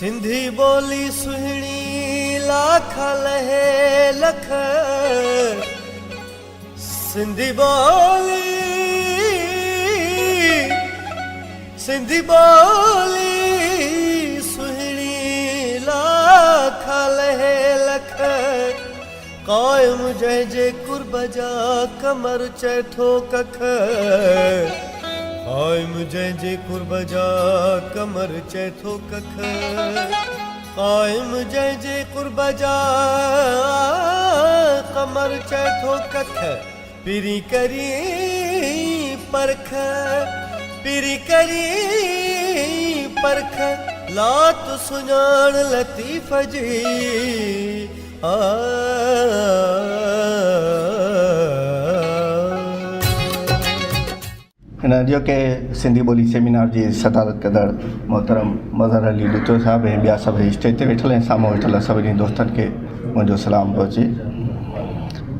سنڌي ٻولي سهڻي لاک لهي لک. سنڌي ٻولي سنڌي ٻولي سهڻي لاک لهي لک. قائم جنهن جي قرب جا قمر چئي ٿو ڪک. قائم جنهن جي قرب جا قمر چئي ٿو ڪک. قائم جنهن جي قرب جا قمر چئي ٿو ڪک. پرين ڪرين پرک پرين ڪرين پرک لات سڃاڻ لطيف جي. هن اڄوڪي سنڌي ٻولي سيمينار جي صدارت ڪندڙ محترم مظهر علي ڏتو صاحب ۽ ٻيا سڀئي اسٽيج تي ويٺل ۽ سامهون ويٺل سڀني دوستن کي منهنجو سلام پهچي.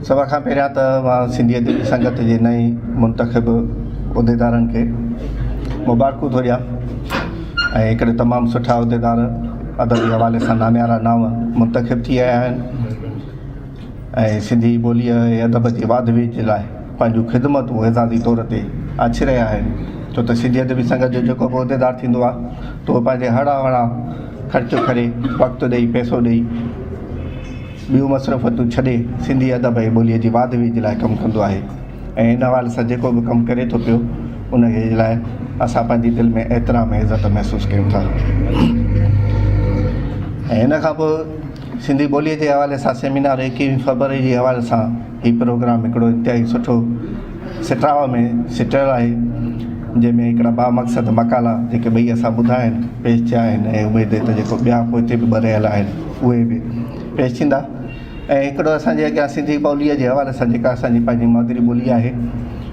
سڀ کان پهريان ته مان سنڌي ادبي سنگت جي نئين منتخب عهديدارن کي مبارڪون ٿو ڏيان ۽ هڪڙي تمام سٺا عهديدار ادبي حوالي سان ناميارا نانء منتخب ٿي آيا آهن ۽ سنڌي ٻوليء ۽ ادب جي واڌ ويجهه جي لاء پنهنجون خدمتون اعزازي طور تي آڇي رهيا آهن ڇو ته سنڌي ادبي سنگت جو جيڪو به عهديدار ٿيندو آهي ته اهو پنهنجي هڙان وڙان خرچ ڪري وقت ڏئي پئسو ڏئي ٻيون مصروفيتون ڇڏي سنڌي ادب ۽ ٻوليء جي واڌ ويجهه لاء ڪم ڪندو آهي ۽ ان حوالي سان جيڪو به ڪم ڪري ٿو پيو ان جي لاء اسان پنهنجي دل ۾ احترام ۽ عزت محسوس ڪيون ٿا ۽ ان کان پوء سنڌي ٻوليء جي حوالي سان سيمينار ايڪيهين فبروري جي حوالي سان هي پروگرام هڪڙو انتهائي سٺو سٽاء ۾ سٽيل آهي جنهن ۾ هڪڙا بامقصد مقالا جيڪي ٻئي اسان ٻڌا آهن پيش ٿيا آهن ۽ اميد ته جيڪو ٻيا پوئتي به ٻه رهيل آهن اهي به پيش ٿيندا ۽ هڪڙو اسان جي اڳيان سنڌي ٻوليء جي حوالي سان جيڪا اسان جي پنهنجي مادري ٻولي آهي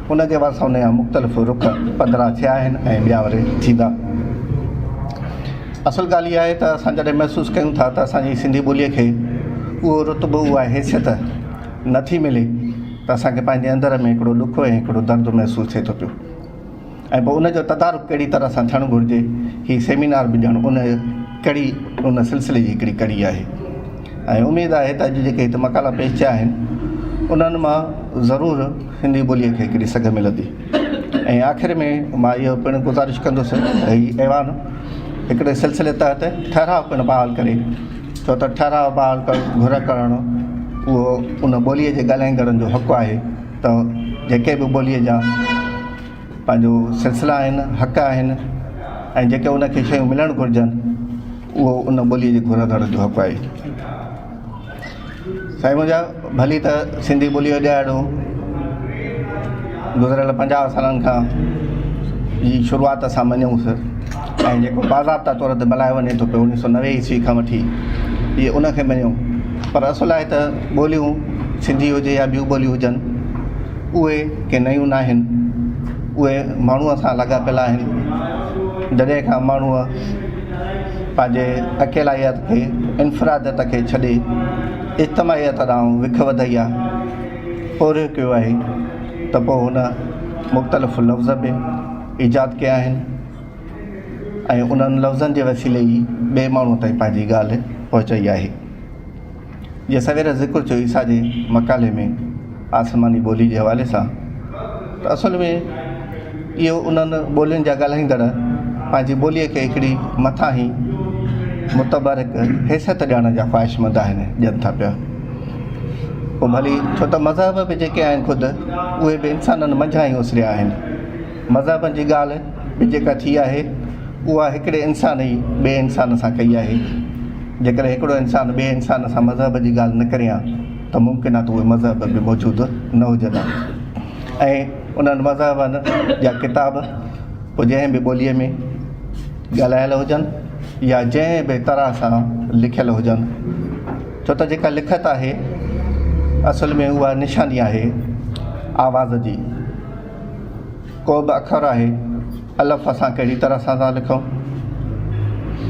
ان جي حوالي سان ان جا مختلف رخ پڌرا ٿيا آهن ۽ ٻيا وري ٿيندا. اصل ڳالهه اها آهي ته اسان جڏهن محسوس ڪيون ٿا ته اسان جي سنڌي ٻوليء کي اهو رتبو اها حيثيت نٿي ملي ته اسان کي پنهنجي اندر ۾ هڪڙو ڏک ۽ هڪڙو درد محسوس ٿئي ٿو پيو. ۽ پوء ان جو تدارڪ ڪهڙي طرح سان ٿيڻ گهرجي، هي سيمينار به ڄڻ ان ڪڙي، ان سلسلي جي هڪڙي ڪڙي آهي ۽ اميد آهي ته اڄ جيڪي هت مقالا پيش ٿيا آهن، انهن مان ضرور سنڌي ٻوليء کي هڪڙي سگهه ملندي ۽ آخر ۾ مان اهو پڻ گذارش ڪندس ته هي ايوان هڪڙي سلسلي تحت ٺهراء پڻ بحال ڪري، ڇو ته ٺهراء بحال ڪرڻ، گهر ڪرڻ اهو ان ٻوليء جي ڳالهائيندڙن جو حق آهي ته جيڪي به ٻوليء جا پنهنجو سلسلا آهن، حق آهن ۽ جيڪي ان کي شيون ملڻ گهرجن اهو ان ٻوليء جي گهرندڙ جو حق آهي. سائين منهنجا ڀلي ته سنڌي ٻوليء جو ڏهاڙو گذريل 50 سالن کان جي شروعات اسان مڃون س ۽ جيڪو باضابطا طور تي ملهايو وڃي ٿو پيو 1990 عيسوي کان وٺي اهي ان کي مڃون پر اصل آهي ته ٻوليون سنڌي هجي يا ٻيون ٻوليون هجن اهي ڪي نيون ناهن، اهي ماڻهوء سان لاڳاپيل آهن. جڏهن کان ماڻهوء پنهنجي اڪيلائيت کي، انفراديت کي ڇڏي اجتماعيت ڏانهن وک وڌائي آهي، پورهيو ڪيو آهي ته پوء هن مختلف لفظ به ايجاد ڪيا آهن ۽ انهن لفظن جي وسيلي ئي ٻئي ماڻهوء تائين پنهنجي ڳالهه پهچائي آهي. جيئن سوير ذڪر ٿيو عيسيٰ جي مقالي ۾ آسماني ٻولي جي حوالي سان ته اصل ۾ اهو انهن ٻولين جا ڳالهائيندڙ پنهنجي ٻوليء کي هڪڙي مٿاهين متبرڪ حيثيت ڏيڻ جا خواهشمند آهن ڏين ٿا پيا پوء ڀلي ڇو ته مذهب به جيڪي آهن خود اهي به انسانن منجهان ئي اسريا آهن مذهبن جي ڳالهه به جيڪا ٿي آهي اها هڪڙي انسان ئي ٻئي انسان سان ڪئي آهي. جيڪڏهن هڪڙو انسان ٻئي انسان سان مذهب جي ڳالهه نه ڪري ها ته ممڪن آهي ته اهي مذهب به موجود نه هجن ها ۽ انهن مذهبن جا ڪتاب پوء جنهن به ٻوليء ۾ ڳالهايل هجن يا جنهن به طرح سان لکيل هجن ڇو ته جيڪا لکت آهي اصل ۾ اها نشاني آهي آواز جي. ڪو به اکر آهي الف اسان ڪهڙي طرح سان ٿا لکون،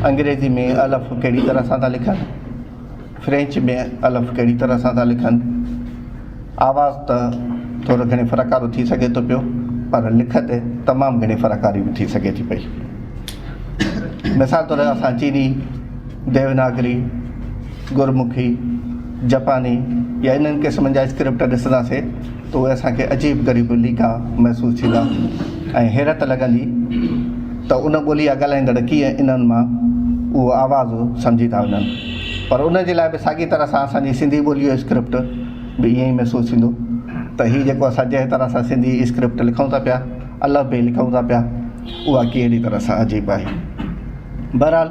انگريزي ۾ الف ڪهڙي طرح سان ٿا لکن، فرينچ ۾ الف ڪهڙي طرح سان ٿا لکن، آواز ته ٿورو گهڻي فرق وارو ٿي سگهي ٿو پيو پر لکت تمام گهڻي فرق واري به ٿي سگهي ٿي پئي. مثال طور اسان چيني، ديوناگري، گرمکي، جپاني يا انهن قسمن جا اسڪرپٽ ڏسنداسين ته اهي اسان کي عجيب غريب ليڪا محسوس ٿيندا ۽ حيرت لڳندي ته ان ٻولي جا ڳالهائيندڙ ڪيئن انهن مان اهو آواز سمجهي ٿا وڃن پر ان جي لاء به ساڳي طرح سان اسان جي سنڌي ٻولي جو اسڪرپٽ به ائين ئي محسوس ٿيندو ته هي جيڪو اسان جنهن طرح سان سنڌي اسڪرپٽ لکون ٿا پيا الف بي لکون ٿا پيا اها ڪهڙي طرح سان عجيب آهي. بهرحال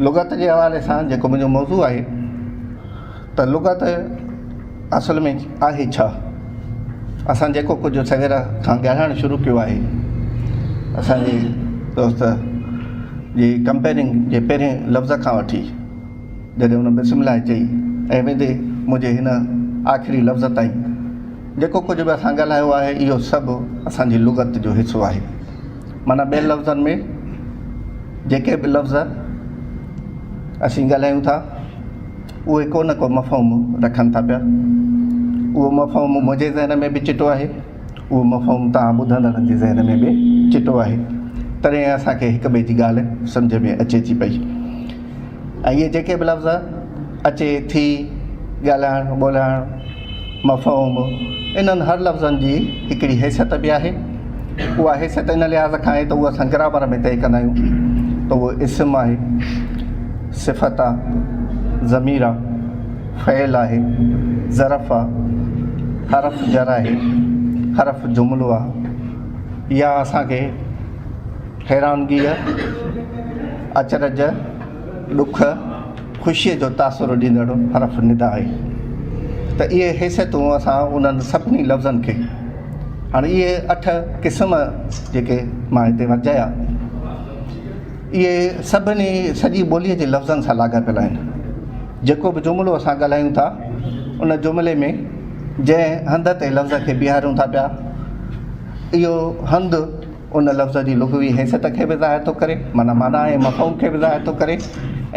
لغت جي حوالي سان جيڪو منهنجو موضوع آهي ته لغت اصل ۾ آهي ڇا؟ اسان جيڪو ڪجهه سوير کان ڳالهائڻ شروع ڪيو آهي اسانجي دوست جي ڪمپيئرنگ جي پهرين لفظ کان وٺي جڏهن هن بسم الله چئي ۽ ويندي منهنجي هن آخري لفظ تائين جيڪو ڪجهه به اسان ڳالهايو آهي اهو سڀ اسان جي لغت جو حصو آهي معنيٰ ٻين لفظن ۾ جيڪي به لفظ اسين ڳالهايون ٿا اهي ڪو نه ڪو مفهوم رکن ٿا پيا اهو مفهوم منهنجي ذهن ۾ به چٽو آهي اهو مفهوم توهان ٻڌندڙن جي ذهن ۾ به چٽو آهي تڏهن اسان کي هڪ ٻئي جي ڳالهه سمجهه ۾ اچي ٿي پئي ۽ اهي جيڪي به لفظ اچي ٿي ڳالهائڻ ٻولهائڻ مفهوم انهن هر لفظن جي هڪڙي حيثيت به آهي اها حيثيت ان لحاظ کان آهي ته اها اسان گرامر ۾ طئي ڪندا آهيون ته اهو اسم آهي صفت آهي ضمير آهي فعل آهي ظرف آهي حرف جر آهي حرف جملو آهي يا اسان کي حيرانگيء اچرج ڏک خوشيء جو تاثر ڏيندڙ حرف ندا آهي ته اهي حيثيتون اسان انهن سڀني لفظن کي هاڻي اهي اٺ قسم جيڪي مان هتي ورجايا اهي سڀني سڄي ٻوليء جي لفظن سان لاڳاپيل آهن جيڪو به جملو اسان ڳالهايون ٿا ان جملي ۾ جنهن هنڌ تي لفظ کي بيهاريون ٿا پيا اهو هنڌ ان لفظ جي لغوي حيثيت کي به ظاهر ٿو ڪري، معنيٰ معنيٰ ۽ مفهوم کي به ظاهر ٿو ڪري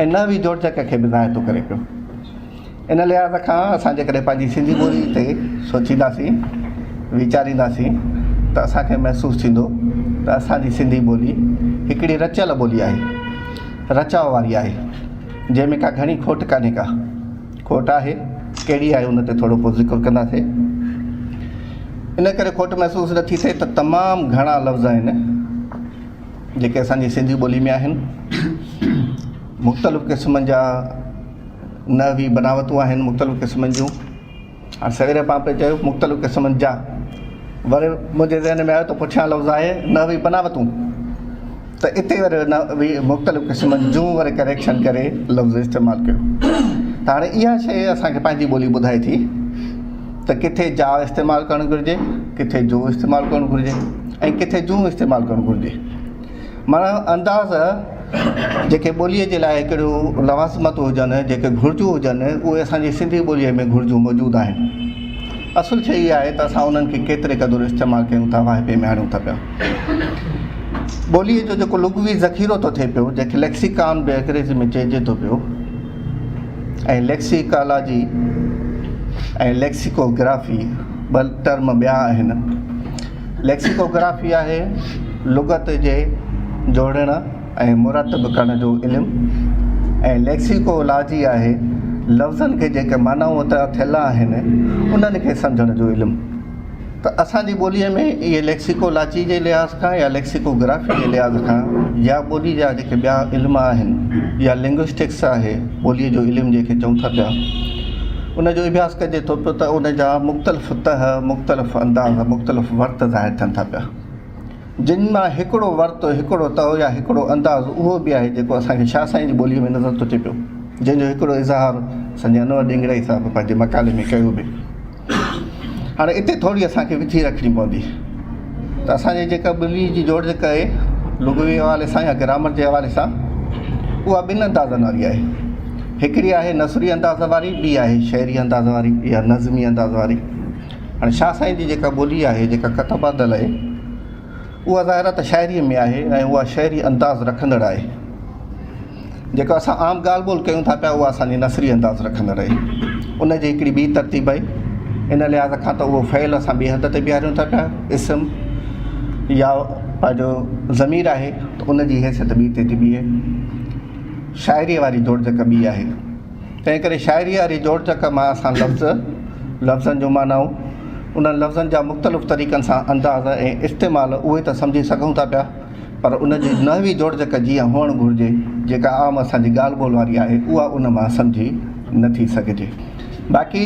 ۽ نحوي جوڙجڪ کي به ظاهر ٿو ڪري پيو. ان لحاظ کان اسان جيڪڏهن پنهنجي سنڌي ٻولي تي سوچينداسين، ويچارينداسين ته اسان کي محسوس ٿيندو ته اسان جي سنڌي ٻولي هڪڙي رچيل ٻولي آهي، رچاء واري آهي، جنهن ۾ ڪا گهڻي کوٽ ڪانهي ڪا. کوٽ آهي، ڪهڙي آهي ان تي ٿورو پوء ذڪر ڪنداسين. ان ڪري کوٽ محسوس نه ٿي ٿئي ته تمام گهڻا لفظ آهن جيڪي اسان جي سنڌي ٻولي ۾ آهن. مختلف قسمن جا نحوي بناوتون آهن مختلف قسمن جون. هاڻ سوير پان پئي چيو مختلف قسمن جا وري منهنجي ذهن ۾ آيو ته پٺيان لفظ آهي نحوي بناوتون ته اتي وري نحوي مختلف قسمن جون وري ڪريڪشن ڪري لفظ استعمال ڪيو ته هاڻي اها شيء اسان کي پنهنجي ٻولي ٻڌائي ٿي ته ڪٿي جا استعمال ڪرڻ گهرجي ڪٿي جو استعمال ڪرڻ گهرجي ۽ ڪٿي جون استعمال ڪرڻ گهرجي معنيٰ انداز جيڪي ٻوليء جي لاء هڪڙيون لوازمتون هجن، جيڪي گهرجون هجن، اهي اسان جي سنڌي ٻوليء ۾ گهرجون موجود آهن. اصل شيء اها آهي ته اسان انهن کي ڪيتري قدر استعمال ڪيون ٿا، واهپي ۾ آڻيون ٿا پيا. ٻوليء جو جيڪو لغوي ذخيرو ٿو ٿئي پيو، جنهن کي ليڪسيڪان به انگريزي ۾ چئجي ٿو پيو ۽ ليڪسيڪالاجي ۽ ليڪسيڪوگرافي ٻه ٽرم ٻيا آهن. ليڪسيڪوگرافي آهي لغت جي جوڙڻ ۽ مرتب ڪرڻ جو علم ۽ ليڪسيڪولاجي آهي لفظن کي جيڪي معنائون عطا ٿيل آهن انهن کي سمجهڻ جو علم. ته اسان جي ٻوليء ۾ اهي ليڪسيڪولاجي جي لحاظ کان يا ليڪسيڪوگرافي جي لحاظ کان يا ٻولي جا جيڪي ٻيا علم آهن يا لنگوسٽڪس آهي ٻوليء جو علم جنهن کي چئون ٿا پيا ان جو اڀياس ڪجي ٿو پيو ته ان جا مختلف تهه، مختلف انداز، مختلف ورت ظاهر ٿين ٿا پيا. جن مان هڪڙو ورت، هڪڙو تهه يا هڪڙو انداز اهو به آهي جيڪو اسان کي شاهه سائين جي ٻوليء ۾ نظر ٿو اچي پيو، جنهن جو هڪڙو اظهار اسان جي انور ڏنگڙائي صاحب پنهنجي مقالي ۾ ڪيو به. هاڻي اتي ٿوري اسان کي وٿي رکڻي پوندي ته اسان جي جيڪا ٻولي جي جوڙجڪ آهي لغوي حوالي سان يا گرامر جي حوالي سان اها ٻن اندازن واري آهي. هڪڙي آهي نثري انداز واري ٻي آهي شعري انداز واري يا نظمي انداز واري. هاڻي شاهه سائين جي جيڪا ٻولي آهي جيڪا ڪتب آندل آهي اها ظاهر آهي ته شاعريء ۾ آهي ۽ اها شعري انداز رکندڙ آهي. جيڪا اسان عام ڳالهه ٻولهه ڪيون ٿا پيا اها اسان جي نثري انداز رکندڙ آهي. ان جي هڪڙي ٻي ترتيب آهي. ان لحاظ کان ته اهو فعل اسان ٻئي هنڌ تي بيهاريون ٿا پيا، اسم يا پنهنجو ضمير آهي ته ان جي حيثيت ٻي تي ٿي بيهي. شاعريء واري جوڙجڪ ٻي آهي. تنهن ڪري شاعريء واري جوڙجڪ مان اسان لفظ، لفظن جون معنائون، انهن لفظن جا مختلف طريقن سان انداز ۽ استعمال اهي ته سمجهي سگهون ٿا پيا پر ان جي نحوي جوڙجڪ جيئن هئڻ گهرجي جيڪا عام اسان جي ڳالهه ٻولهه واري آهي اها ان مان سمجهي نه ٿي سگهجي. باقي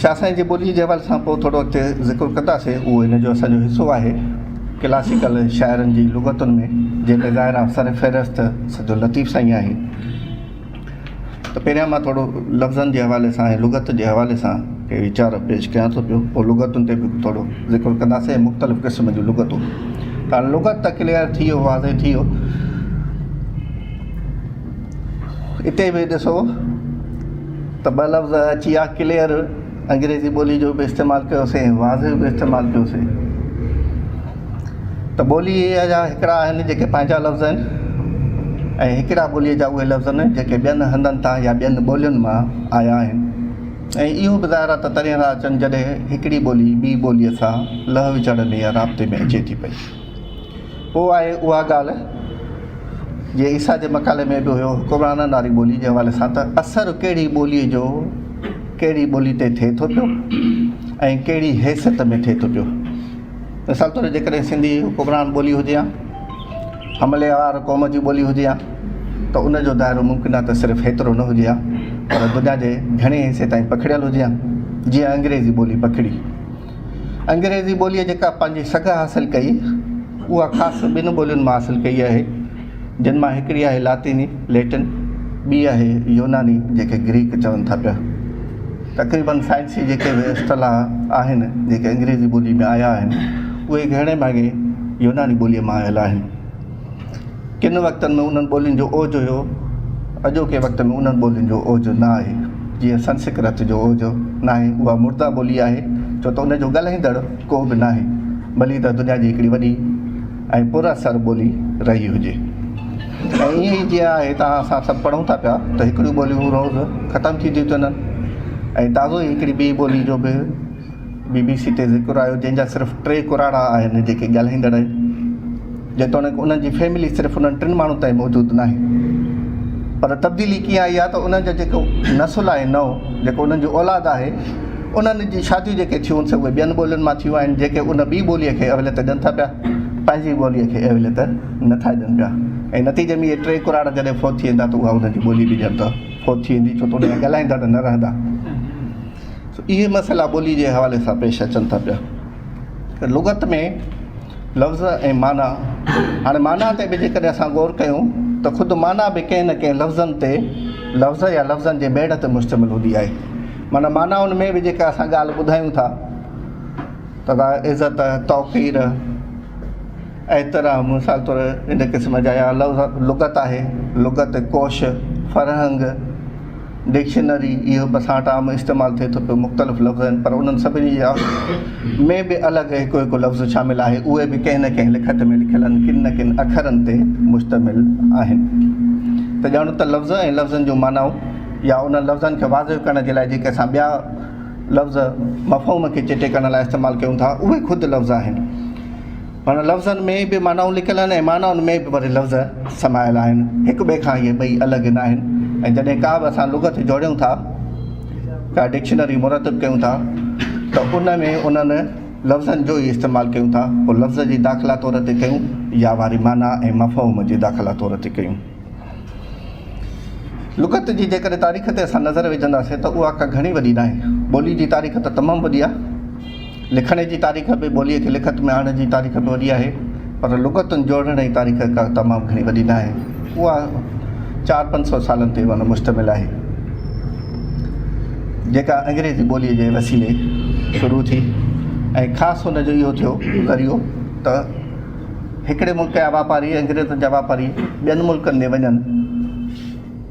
شاهه سائين جي ٻوليء جي حوالي سان پوء ٿورو اڳتي ذڪر ڪنداسين اهو هن جو اسان جو حصو آهي ڪلاسيڪل شاعرن جي لغتن ۾ جنهن ۾ ظاهر آهي سر فهرست سڄو لطيف سائين آهي. ته پهريان مان ٿورو لفظن جي حوالي سان ۽ لغت جي حوالي سان ڪي ويچار پيش ڪيان ٿو پيو پوء لغتن تي به ٿورو ذڪر ڪنداسين مختلف قسم جون لغتون ته هاڻي لغت ته ڪليئر ٿي ويو واضح ٿي ويو اتي به ڏسو ته ٻه لفظ اچي ويا ڪليئر انگريزي ٻولي جو به استعمال ڪيوسين واضح به استعمال ڪيوسين ته ٻوليء جا هڪڙا آهن جيڪي پنهنجا لفظ آهن ۽ هڪڙا ٻوليء جا اهي لفظ آهن جيڪي ٻين هنڌن تان يا ٻين ٻولين مان آيا آهن ۽ اهو به ظاهر آهي ته تڏهن ٿا اچن جڏهن هڪڙي ٻولي ٻي ٻوليء سان لهه وچڙ ۾ يا رابطي ۾ اچي ٿي پئي. پوء آهي اها ڳالهه جيئن عيسيٰ جي مقالي ۾ به هيو حڪمرانن واري ٻولي جي حوالي سان ته اثر ڪهڙي ٻوليء جو ڪهڙي ٻولي تي ٿئي ٿو پيو ۽ ڪهڙي حيثيت ۾ ٿئي ٿو پيو. مثال طور جيڪڏهن سنڌي حڪمران ٻولي هجي ها، حملي آور قوم جي ٻولي هجي ها ته ان جو دائرو ممڪن آهي ته صرف هيترو نه هجي ها پر دنيا جي گهڻي حصي تائين پکڙيل هجي ها جيئن انگريزي ٻولي پکڙي. انگريزي ٻوليء جيڪا پنهنجي سگهه حاصل ڪئي اها خاص ٻن ٻولين مان حاصل ڪئي آهي جن مان هڪڙي آهي لاطيني، Latin، ٻي آهي يوناني جيڪي گريڪ چون ٿا پيا. تقريبن سائنسي جيڪي به اصطلاح آهن جيڪي انگريزي ٻولي ۾ آيا آهن اهي گهڻي ڀاڱي يوناني ٻوليء مان آيل آهن. ڪن وقتن ۾ انهن ٻولين جو اوج هيو اڄوڪي وقت ۾ انهن ٻولين جو اوج نه آهي جيئن سنسڪرت جو اوج ناهي اها مرده ٻولي آهي ڇو ته ان جو ڳالهائيندڙ ڪو به ناهي ڀلي ته دنيا جي هڪڙي وڏي ۽ پر اثر ٻولي رهي هجي. ۽ ائين ئي جيئن آهي توهان اسان سڀ پڙهون ٿا پيا ته هڪڙيون ٻوليون روز ختم ٿينديون ٿيون وڃن ۽ تازو ئي هڪڙي ٻي ٻولي جو به بي بي سي تي ذڪر آيو جنهن جا صرف ٽي ڪراڙا آهن جيڪي ڳالهائيندڙ آهن جيتوڻيڪ انهن جي فيملي صرف انهن ٽن ماڻهن تائين موجود ناهي پر تبديلي ڪيئن آئي آهي ته انهن جو جيڪو نسل آهي نئون جيڪو انهن جو اولاد آهي انهن جي شاديون جيڪي ٿيون سي اهي ٻين ٻولين مان ٿيون آهن جيڪي ان ٻي ٻوليء کي اوليت ڏين ٿا پيا پنهنجي ٻوليء کي اوليت نٿا ڏين پيا ۽ نتيجي ۾ اهي ٽي ڪراڙ جڏهن فوت ٿي ويندا ته اها انهن جي ٻولي به ڄڻ ته فوت ٿي ويندي ڇو ته ان جا ڳالهائيندڙ نه رهندا. سو اهي مسئلا ٻولي جي حوالي سان پيش اچن ٿا پيا. لغت ۾ لفظ ۽ معنيٰ هاڻي معنيٰ تي به جيڪڏهن اسان غور ڪيون ته خود معنيٰ به ڪنهن نه ڪنهن لفظن تي لفظ يا لفظن جي ميڙ تي مشتمل هوندي آهي. معنيٰ معنائن ۾ به جيڪا اسان ڳالهه ٻڌايون ٿا ته عزت، توقير، احترام مثال طور ان قسم جا يا لفظ لغت آهي لغت ڪوش فرهنگ ڊڪشنري اهو به اسان وٽ عام استعمال ٿئي ٿو پيو مختلف لفظ آهن پر انهن سڀني جا ۾ به الڳ هڪ هڪ لفظ شامل آهي اهي به ڪنهن نه ڪنهن لکت ۾ لکيل آهن ڪن نه ڪن اکرن تي مشتمل آهن ته ڄڻ ته لفظ ۽ لفظن جون معنائون يا انهن لفظن کي واضح ڪرڻ جي لاء جيڪي اسان ٻيا لفظ مفهوم کي چٽي ڪرڻ لاء استعمال ڪيون ٿا اهي خود لفظ آهن. معنيٰ لفظن ۾ به معنائون لڪيل آهن ۽ معنائن ۾ به وري لفظ سمايل آهن. هڪ ٻئي کان اهي ٻئي الڳ نه آهن ۽ جڏهن ڪا به اسان لغت جوڙيون ٿا، ڪا ڊڪشنري مرتب ڪيون ٿا ته ان ۾ انهن لفظن جو ئي استعمال ڪيون ٿا، پوء لفظ جي داخلا طور تي ڪيون يا واري معنيٰ ۽ مفهوم جي داخلا طور تي ڪيون. لغت جي جيڪڏهن تاريخ تي اسان نظر وجهنداسين ته اها ڪا گهڻي وڏي ناهي. ٻولي جي تاريخ ته تمام وڏي آهي. لکڻ جي تاريخ به ٻوليء کي لکت ۾ آڻڻ جي تاريخ به وڏي آهي پر لغتن جوڙڻ جي تاريخ ڪا تمام گهڻي وڏي ناهي. اها چار پنج سو سالن تي معنيٰ مشتمل آهي. جيڪا انگريزي ٻوليء جي وسيلي شروع ٿي ۽ خاص ان جو اهو ٿيو ذريعو ته هڪڙي ملڪ جا واپاري انگريزن جا واپاري ٻين ملڪن ڏي وڃن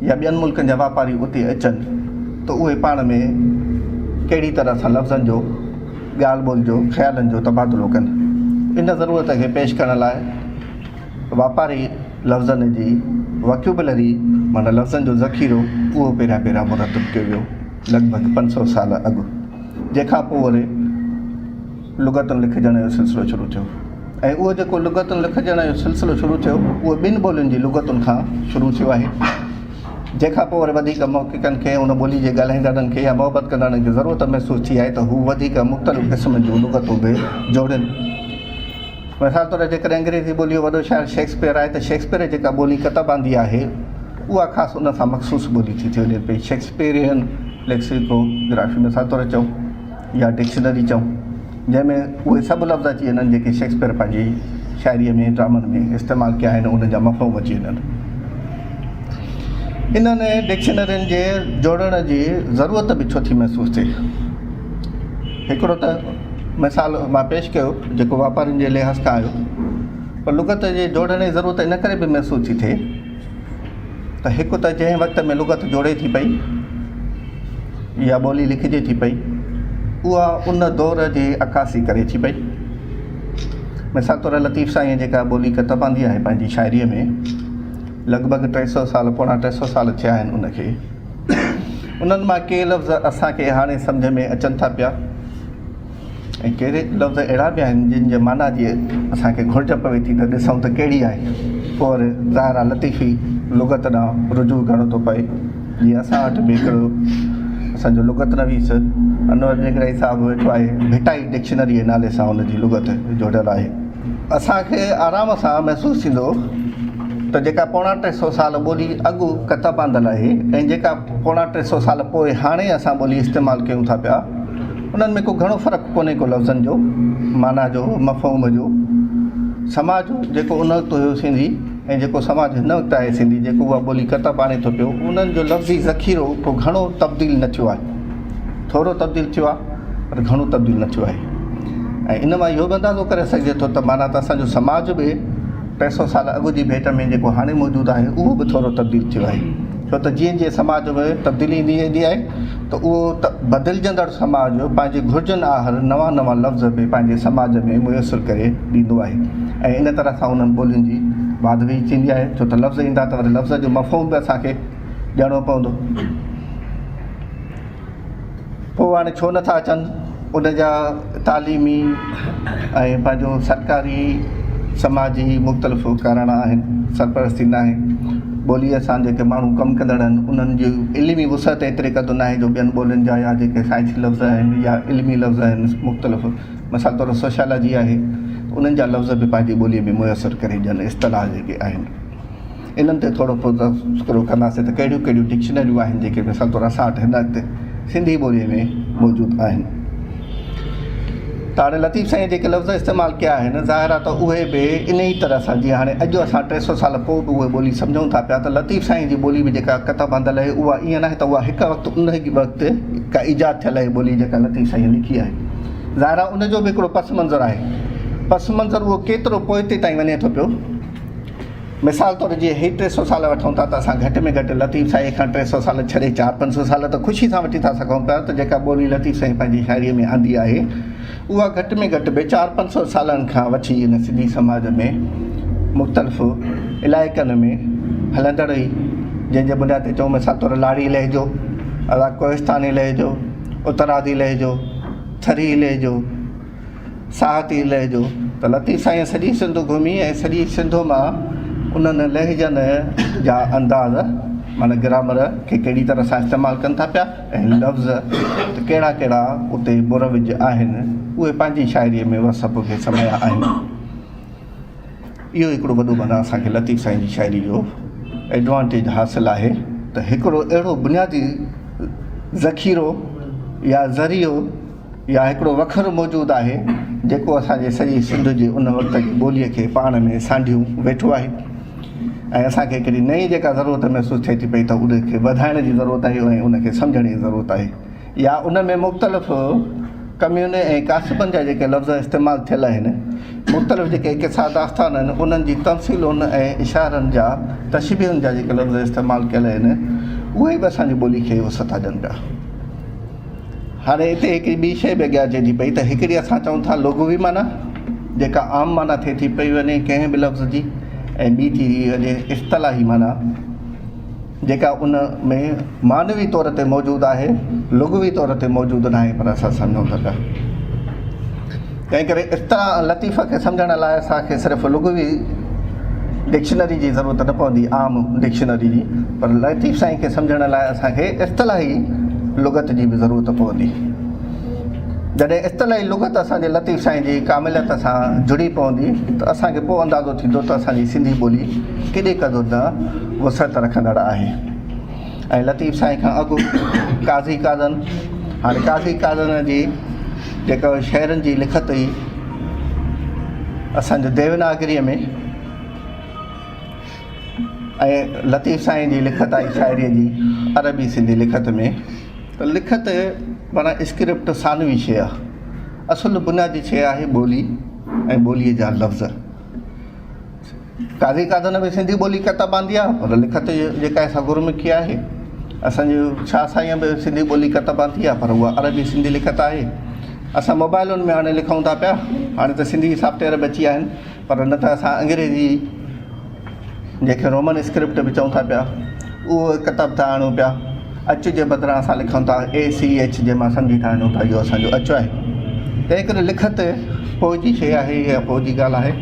يا ٻين ملڪن جا واپاري اتي اچن ته اهي پاڻ ۾ ڪهڙي طرح سان لفظن جو ڳالهه ٻولهه جو خيالن جو تبادلو ڪن ان ضرورت کي پيش ڪرڻ لاء واپاري لفظن جي وڪيوبلري معنيٰ لفظن جو ذخيرو اهو پهريان پهريان مرتب ڪيو ويو لڳ ڀڳ 500 سال اڳ. جنهن کان پوء وري لغتن لکجڻ جو سلسلو شروع ٿيو ۽ اهو جيڪو لغتن لکجڻ جو سلسلو شروع ٿيو اهو ٻن ٻولين جي لغتن کان شروع ٿيو آهي. جنهن کان پوء وري وڌيڪ محققن کي ان ٻولي جي ڳالهائيندڙن کي يا محبت ڪندڙن کي ضرورت محسوس ٿي آهي ته هو وڌيڪ مختلف قسمن جون لغتون به جوڙين. مثال طور جيڪڏهن انگريزي ٻوليء جو وڏو شاعر شيڪسپيئر آهي ته شيڪسپيئر جيڪا ٻولي ڪتب آندي آهي اها خاص ان سان مخصوص ٻولي ٿي ٿي وڃي پئي. شيڪسپيئرين ليڪسيڪو گرافي مثال طور چئون يا ڊڪشنري چئون جنهن ۾ اهي سڀ لفظ اچي وڃن جيڪي شيڪسپيئر پنهنجي شاعريء ۾ ڊرامن ۾ استعمال ڪيا آهن انهن جا مفهوم اچي وڃن. انهن ڊڪشنرين جي جوڙڻ جي ضرورت به ڇو ٿي محسوس ٿئي؟ هڪڙو ته مثال مان پيش ڪيو جيڪو واپارين جي لحاظ کان آيو پر لغت جي جوڙڻ جي ضرورت ان ڪري به محسوس ٿي ٿئي ته هڪ ته جنهن وقت ۾ لغت جوڙي ٿي پئي يا ٻولي لکجي ٿي پئي اها ان دور جي عڪاسي ڪري ٿي پئي. مثال طور لطيف سائينء جيڪا ٻولي ڪتب آندي آهي پنهنجي شاعريء ۾ لڳ ڀڳ 300 سال پوڻا 300 سال ٿيا آهن ان کي. انهن مان ڪي لفظ اسان کي هاڻي سمجهه ۾ اچن ٿا پيا ۽ ڪي لفظ اهڙا به آهن جن جي معنيٰ جي اسان کي گهرج پوي ٿي ته ڏسون ته ڪهڙي آهي. پوء وري ظاهر آهي لطيفي لغت ڏانهن رجوع ڪرڻو ٿو پئي. جيئن اسان وٽ به هڪڙو اسان جو لغت نويس انور نگرائي صاحب ويٺو آهي، ڀٽائي ڊڪشنريء جي نالي سان ان جي لغت جوڙيل آهي. اسان کي آرام سان محسوس ٿيندو ته جيڪا پوڻا 300 سال ٻولي اڳ ڪتب آندل آهي ۽ جيڪا پوڻا 300 سال پوء هاڻي اسان ٻولي استعمال ڪيون ٿا پيا انهن ۾ ڪو گهڻو فرق ڪونهي ڪو لفظن جو، معنيٰ جو، مفهوم جو. سماج جيڪو ان وقت هيو سنڌي ۽ جيڪو سماج هن وقت آهي سنڌي جيڪو اها ٻولي ڪتب آڻي ٿو پيو انهن جو لفظي ذخيرو ڪو گهڻو تبديل نه ٿيو آهي. ٿورو تبديل ٿيو آهي پر گهڻو تبديل نه ٿيو آهي ۽ ان مان اهو به اندازو ڪري سگهجي ٿو ته معنيٰ ته اسان جو سماج به 300 سال اڳ جي ڀيٽ ۾ جيڪو هاڻي موجود آهي اهو به ٿورو تبديل ٿيو آهي ڇو ته جيئن جيئن سماج ۾ تبديلي ايندي ويندي آهي ته اهو بدلجندڙ سماج پنهنجي گهرجن آهر نوان نوان لفظ به پنهنجي سماج ۾ ميسر ڪري ڏيندو آهي ۽ ان طرح سان انهن ٻولين جي واڌ ويجهه ٿيندي آهي ڇو ته لفظ ايندا ته وري لفظ جو مفهوم به اسان کي ڄاڻڻو پوندو. پوء هاڻي ڇو نٿا اچن ان جا تعليمي ۽ پنهنجو سرڪاري سماجي مختلف ڪارڻ آهن سرپرستي ناهي ٻوليء سان جيڪي ماڻهو ڪم ڪندڙ آهن انهن جي علمي وسعت ايتري قدر ناهي جو ٻين ٻولين جا يا جيڪي سائنسي لفظ آهن يا علمي لفظ آهن مختلف مثال طور سوشيالاجي آهي انهن جا لفظ به پنهنجي ٻوليء ۾ ميسر ڪري ڏين اصطلاح جيڪي آهن انهن تي ٿورو پوء تذڪرو ڪنداسين ته ڪهڙيون ڪهڙيون ڊڪشنريون آهن جيڪي مثال طور اسان وٽ هن وقت سنڌي ٻوليء ۾ موجود آهن. ته هاڻي لطيف سائينء جيڪي لفظ استعمال ڪيا آهن ظاهر آهي ته اهي به انهيء طرح سان جيئن هاڻي اڄ اسان 300 سال پوء به اهي ٻولي سمجهون ٿا پيا ته لطيف سائين جي ٻولي به جيڪا ڪتب آندل آهي اها ائين ناهي ته اها هڪ وقت انهيء وقت ڪا ايجاد ٿيل آهي ٻولي جيڪا لطيف سائينء لکي آهي. ظاهر آهي ان جو به هڪڙو پس منظر آهي. پس منظر اهو ڪيترو پوئتي تائين وڃي ٿو پيو. مثال طور جي هي 300 سال وٺون ٿا ته اسان گهٽ ۾ گهٽ لطيف سائين کان 300 سال ڇڏي چار پنج سو سال ته خوشي سان وٺي ٿا سگهون پيا ته جيڪا ٻولي لطيف سائين پنهنجي شاعريء ۾ آندي آهي اها گهٽ ۾ گهٽ به چار پنج سو سالن کان وٺي هن سنڌي سماج ۾ مختلف علائقن ۾ هلندڙ هئي جنهن جي بنياد تي چئون مثال طور لاڙي لهجو، ڪوهستاني لهجو، اترادي لهجو، ٿري لهجو. ساهتي لهجو ته لطيف سائينء سڄي سنڌ گهمي ۽ سڄي سنڌ مان انهن لهجن جا انداز معنيٰ گرامر کي ڪهڙي طرح سان استعمال ڪن ٿا پيا ۽ لفظ ته ڪهڙا ڪهڙا اتي مروج آهن اهي پنهنجي شاعريء ۾ وصف کي سمايا آهن. اهو هڪڙو وڏو معنيٰ اسان کي لطيف سائين جي شاعري جو ايڊوانٽيج حاصل آهي ته هڪڙو اهڙو بنيادي ذخيرو يا ذريعو يا هڪڙو وکر موجود آهي جيڪو اسان جي سڄي سنڌ جي ان وقت جي ٻوليء کي پاڻ ۾ سانڍيون ويٺو آهي ۽ اسان کي هڪڙي نئين جيڪا ضرورت محسوس ٿئي ٿي پئي ته ان کي وڌائڻ جي ضرورت آهي ۽ ان کي سمجهڻ جي ضرورت آهي يا ان ۾ مختلف ڪمين ۽ ڪاسبن جا جيڪي لفظ استعمال ٿيل آهن، مختلف جيڪي قصا داستان آهن، انهن جي تمثيلن ۽ اشارن جا، تشبيهن جا جيڪي لفظ استعمال ڪيل آهن، اهي به اسان جي ٻولي کي وسعت ٿا ڏين پيا. هاڻي هتي هڪڙي ٻي شيء به اڳيان اچي ٿي پئي ته هڪڙي اسان چئون ٿا لغوي معنيٰ، جيڪا عام معنيٰ ٿئي ٿي پئي وڃي ڪنهن به لفظ جي ۽ ٻي ٿي وڃي اصطلاحي معنيٰ. جيڪا ان ۾ معنوي طور تي موجود آهي، لغوي طور تي موجود ناهي پر اسان سمجهون ٿا پيا. تنهن ڪري اصطلاح ۽ لطيفه کي سمجهڻ لاء اسان کي صرف لغوي ڊڪشنري جي ضرورت نه پوندي، عام ڊڪشنري جي، پر لطيف سائين کي سمجهڻ لاء اسان کي اصطلاحي لغت جي به ضرورت پوندي. جڏهن اصطلاحي لغت اسان جي لطيف سائين جي ڪامليت سان جڙي پوندي ته اسان کي پوء اندازو ٿيندو ته اسان جي سنڌي ٻولي ڪيڏي قدر نه وسعت رکندڙ آهي ۽ لطيف سائين کان اڳ قاضي قاضن هاڻي قاضي قاضن جي جيڪا شعرن جي لکت هئي اسان جو ديوناگريء ۾ ۽ لطيف سائين جي لکت آئي شاعريء جي عربي سنڌي لکت ۾ ته لکت معنيٰ اسڪرپٽ ثانوي شيء آهي اصل بنيادي شيء آهي ٻولي ۽ ٻوليء جا لفظ قاضي قادن به سنڌي ٻولي ڪتب آندي آهي پر لکت جيڪا آهي سا گرمکي آهي. اسان جي شاهه سائينء به سنڌي ٻولي ڪتب آندي آهي پر اها عربي سنڌي لکت آهي. اسان موبائلن ۾ هاڻي لکون ٿا پيا. هاڻي ته سنڌي سافٽويئر به اچي ويا آهن پر نه ته اسان انگريزي جنهن کي رومن اسڪرپٽ به چئون ٿا پيا اهو ڪتب ٿا آڻيون پيا. اچ جي بدران اسان لکون ٿا اي سي ايڇ جنهن مان سمجهي ٿا وڃون ته اهو اسان جو اچ آهي. تنهن ڪري لکت پوء جي شيء آهي يا پوء جي ڳالهه آهي.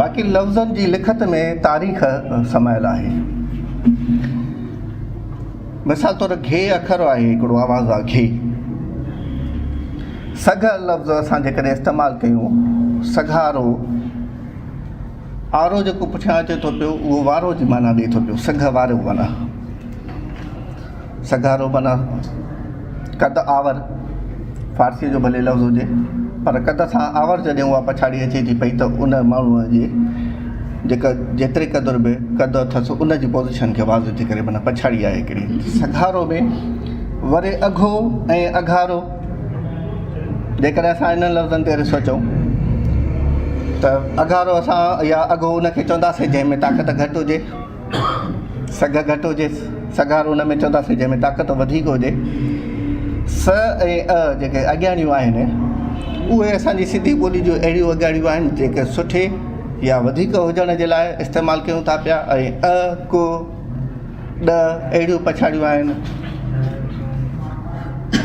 باقي لفظن جي لکت ۾ تاريخ سمايل آهي. مثال طور گهي اکر آهي هڪڙو آواز آهي گهي. سگهه لفظ اسان جيڪڏهن استعمال ڪيون سگهارو آرو جيڪو پٺيان اچي ٿو پيو اهو وارو جي معنيٰ ڏئي ٿو پيو سگهه وارو معنيٰ سگهارو معنيٰ قد آور، فارسيء جو ڀلي لفظ هجي، پر قد سان آور جڏهن اها پڇاڙي اچي ٿي پئي ته ان ماڻهوء جي جيڪا جيتري قدر به قد اٿس ان جي پوزيشن کي واضح ٿي ڪري معنيٰ پڇاڙي آهي هڪڙي سگهارو ۾ وري اگهو ۽ اگهارو جيڪڏهن اسان انهن لفظن تي سوچون ته اگهارو اسان يا اگهو ان کي چونداسين جنهن ۾ طاقت گهٽ هجي سگهه گهٽ هجيس، سگهارو ان ۾ چونداسين جنهن ۾ طاقت وڌيڪ هجي. س ۽ ا جيڪي اڳياڻيون آهن، اهي اسان جي سنڌي ٻولي جون اهڙيون اڳياڻيون آهن جيڪي سٺي يا وڌيڪ هجڻ جي لاء استعمال ڪيون ٿا پيا ۽ ا، ڪ، ڏ اهڙيون پڇاڙيون آهن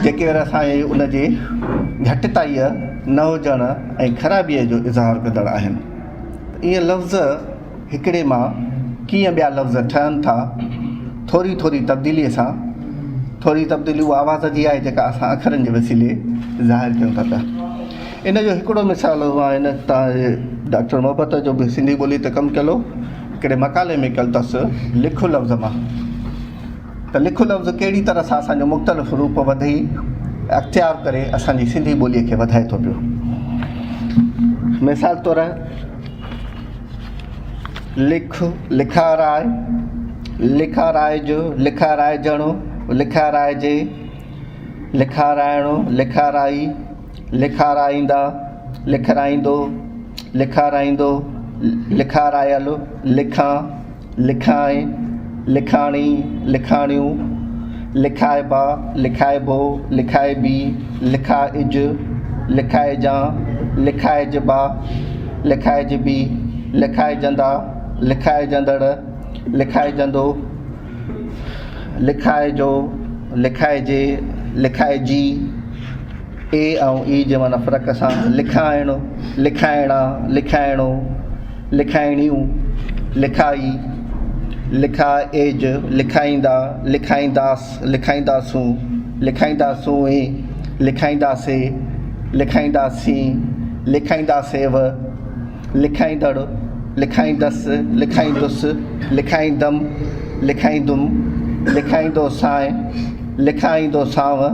جيڪي وري اسان جي ان جي گهٽتائيء نه هجڻ ۽ خرابيء جو اظهار ڪندڙ آهن. ائين لفظ هڪڙي مان ڪيئن ٻيا لفظ ٺهن ٿا، ٿوري ٿوري تبديليء سان، ٿوري تبديلي اها آواز جي آهي جيڪا اسان اکرن جي وسيلي ظاهر ڪيون ٿا پيا. ان جو هڪڙو مثال مان هن تان ڊاڪٽر محبت جو به سنڌي ٻولي تي ڪم ڪيل هو، هڪڙي مقالي ۾ ڪيل اٿس لک لفظ مان ته لک لفظ ڪهڙي طرح سان اسان جو مختلف روپ وڌي اختيار ڪري اسان جي سنڌي ٻوليء کي وڌائي ٿو پيو. مثال طور. لک، لکارائي، لکارائج، لکارائجڻ، لکارائجي، لکارائڻو، لکارائي، لکارائيندا، لکرائيندو، لکارائيندو، لکارايل، لکان، لکانء، لکاڻي، لکاڻيون، لکائبا، لکائبو، لکائبي، لکائج، لکائجان، لکائجبا، لکائجبي، لکائجندا، لکائجندڙ، لکائجندو، لکائجو، لکائجي، لکائجي، اي ۽ اي جي معنيٰ فرق سان، لکائڻ، لکائڻا، لکائڻو، لکائڻيون، لکائي، لکائج، لکائيندا، لکائينداس، لکائينداسون، لکائينداسونء، لکائينداسي، لکائينداسين، لکائينداسيو، لکائيندڙ، لکائيندس، لکائيندس، لکائيندم، لکائيندم، لکائيندوسانء، لکائيندوسانو،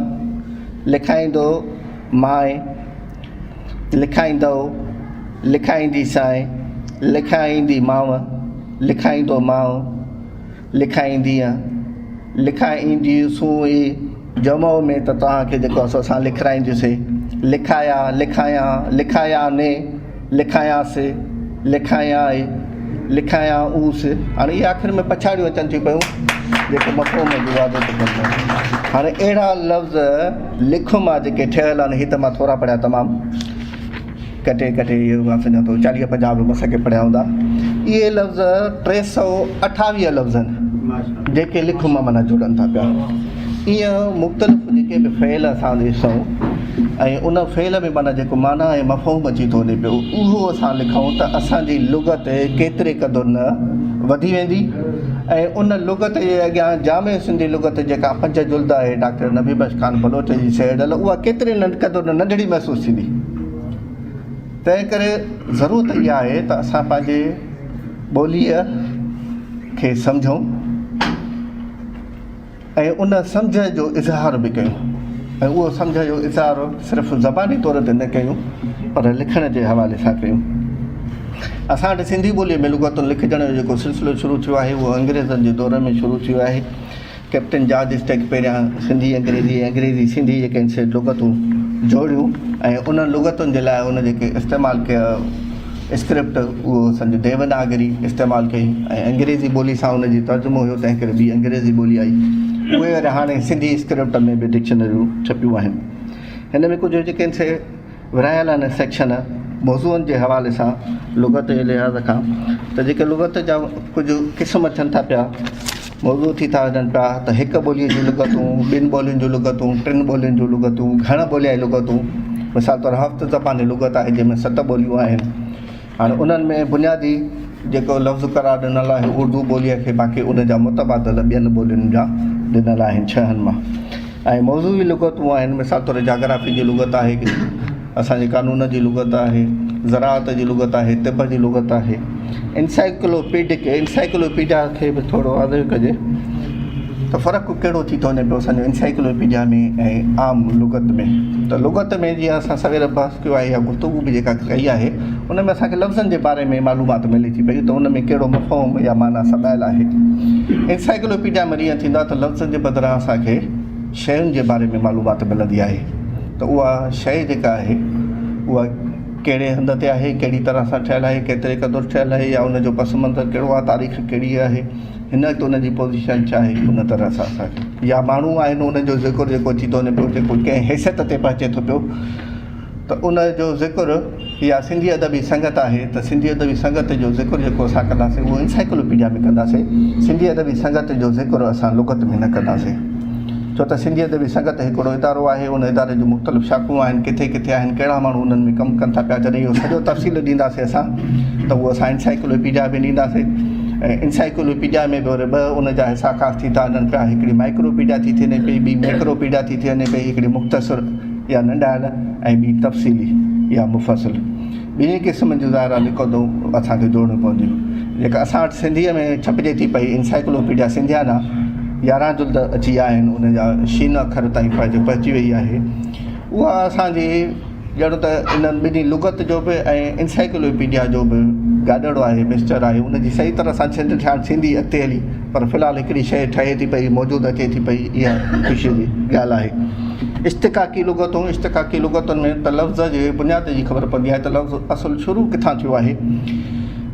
لکائيندو مانء، لکائيندؤ، لکائينديسانء، لکائينديمانء، لکائيندومانء، لکائيندينء، لکائينديسونء، جمع ۾ ته توهان کي جيڪو آهي سو اسان لکرائينديونسين، لکايا، لکايان، لکاياني، لکايانس، لکايانء، لکايائونس، هاڻي اهي آخر ۾ پڇاڙيون اچن ٿيون پيون جيڪي مفهوم جي واڌ ٿيون ڪن پيون. هاڻي اهڙا لفظ لک مان جيڪي ٺهيل آهن هي ته مان ٿورا پڙهيا تمام ڪٽي ڪٽي اهو مان سمجهان ٿو چاليهه پنجاهه به مس کي پڙهيا هوندا. اهي لفظ 328 لفظ آهن. جيڪي لک مان معنيٰ جڙن ٿا پيا. ايئن مختلف جيڪي به فعل اسان ڏسون ۽ ان فعل ۾ معنيٰ جيڪو معنيٰ ۽ مفهوم اچي ٿو وڃي پيو اهو اسان لکون ته اسان جي لغت ڪيتري قدر نه وڌي ويندي ۽ ان لغت جي اڳيان جامع سنڌي لغت جيڪا پنج جلد آهي ڊاڪٽر نبي بخش خان بلوچ جي سهيڙيل اها ڪيتري قدر نه ننڍڙي محسوس ٿيندي. تنهن ڪري ضرورت اها آهي ته اسان پنهنجي ٻوليء کي سمجهون ۽ ان سمجهه جو اظهار به ڪيون ۽ اهو سمجهه جو اظهار صرف زباني طور تي نه ڪيون پر لکڻ جي حوالي سان ڪيون. اسان وٽ سنڌي ٻوليء ۾ لغتن لکجڻ جو جيڪو سلسلو شروع ٿيو آهي اهو انگريزن جي دور ۾ شروع ٿيو آهي. ڪئپٽن جارج اسٽيڪ پهريان سنڌي انگريزي ۽ انگريزي سنڌي جيڪي آهن سي لغتون جوڙيون ۽ انهن لغتن جي لاء ان جيڪي استعمال ڪيا اسڪرپٽ اهو اسان جو ديوناگري استعمال ڪئي ۽ انگريزي ٻولي سان ان جي ترجمو هيو تنهن ڪري ٻي انگريزي ٻولي آئي اهي وري هاڻي سنڌي اسڪرپٽ ۾ به ڊڪشنريون ڇپيون آهن هن ۾ ڪجهه جيڪي آهن سي ورهايل آهن سيڪشن موضوعن جي حوالي سان لغت جي لحاظ کان ته جيڪي لغت جا ڪجهه قسم ٿين ٿا پيا موضوع ٿي ٿا وڃن پيا ته هڪ ٻوليء جون لغتون ٻن ٻولين جون لغتون ٽن ٻولين جون لغتون گهڻ ٻوليائي لغتون مثال طور هفت زباني لغت آهي جنهن ۾ ست ٻوليون آهن هاڻي انهن ۾ بنيادي جيڪو لفظ قرار ڏنل آهي اردو ٻوليء کي باقي ان جا متبادل ٻين ٻولين جا ڏنل آهن ڇهن مان ۽ موضوعي لغتون آهن مثال طور جاگرافي جي لغت آهي اسان جي قانون جي لغت آهي زراعت جي لغت آهي طب جي لغت آهي انسائيڪلوپيڊڪ انسائيڪلوپيڊيا کي به ٿورو واضح ڪجي ته فرق ڪهڙو ٿي ٿو وڃي پيو اسان جو انسائيڪلوپيڊيا ۾ ۽ عام لغت ۾ ته لغت ۾ جيئن اسان سوير بحث ڪيو آهي يا گفتگو به جيڪا ڪئي آهي ان ۾ اسان کي لفظن جي باري ۾ معلومات ملي ٿي پئي ته ان ۾ ڪهڙو مفهوم يا معنيٰ سمايل آهي. انسائيڪلوپيڊيا ۾ ائين ٿيندو آهي ته لفظن جي بدران اسان کي شين جي باري ۾ معلومات ملندي آهي ته اها شيء جيڪا آهي اها ڪهڙي هنڌ تي آهي، ڪهڙي طرح سان ٺهيل آهي، ڪيتري قدر ٺهيل آهي يا ان جو پس منظر ڪهڙو آهي، تاريخ ڪهڙي آهي، هن وقت ان جي پوزيشن ڇا آهي، ان طرح سان اسان کي يا ماڻهو آهن انهن جو ذڪر جيڪو اچي ٿو وڃي پيو جيڪو ڪنهن حيثيت تي پهچي ٿو پيو ته ان جو ذڪر يا سنڌي ادبي سنگت آهي ته سنڌي ادبي سنگت جو ذڪر جيڪو اسان ڪنداسين اهو انسائيڪلوپيڊيا ۾ ڪنداسين سنڌي ادبي سنگت جو ذڪر اسان لغت ۾ نه ڪنداسين ڇو ته سنڌي ادبي سنگت هڪڙو ادارو آهي ان اداري جون مختلف شاخون آهن ڪٿي ڪٿي آهن ڪهڙا ماڻهو انهن ۾ ڪم ڪن ٿا پيا جڏهن اهو سڄو تفصيل ڏينداسين اسان ته اهو اسان انسائيڪلوپيڊيا ۾ ڏينداسين ۽ انسائيڪلوپيڊيا ۾ به وري ٻه ان جا حصا خاص ٿي ٿا وڃن پيا هڪڙي مائڪروپيڊيا ٿي ٿي وڃي پئي ٻي ميڪروپيڊيا ٿي ٿي وڃي پئي هڪڙي مختصر يا ننڍايل ۽ ٻي تفصيلي يا مفصل. ٻنهي قسمن جون ظاهرا لکتون اسان کي جوڙڻيون پونديون. جيڪا اسان وٽ سنڌيء ۾ ڇپجي ٿي پئي انسائيڪلوپيڊيا سنڌيانا 11 جلد اچي ويا آهن ان جا شين اکر تائين پنهنجو پهچي وئي آهي. اها اسان جي ڄڻ ته انهن ٻنهي لغت جو به ۽ انسائيڪلوپيڊيا جو به گاڏڙو آهي، مڪسچر آهي. ان جي صحيح طرح سان ڇنڊ ڇاڻ ٿيندي اڳتي هلي پر في الحال هڪڙي شيء ٺهي ٿي پئي، موجود اچي ٿي پئي اها خوشيء جي ڳالهه آهي. اشتقاقي لغتون، اشتقاقي لغتن ۾ ته لفظ جي بنياد جي خبر پوندي آهي ته لفظ اصل شروع ڪٿان ٿيو آهي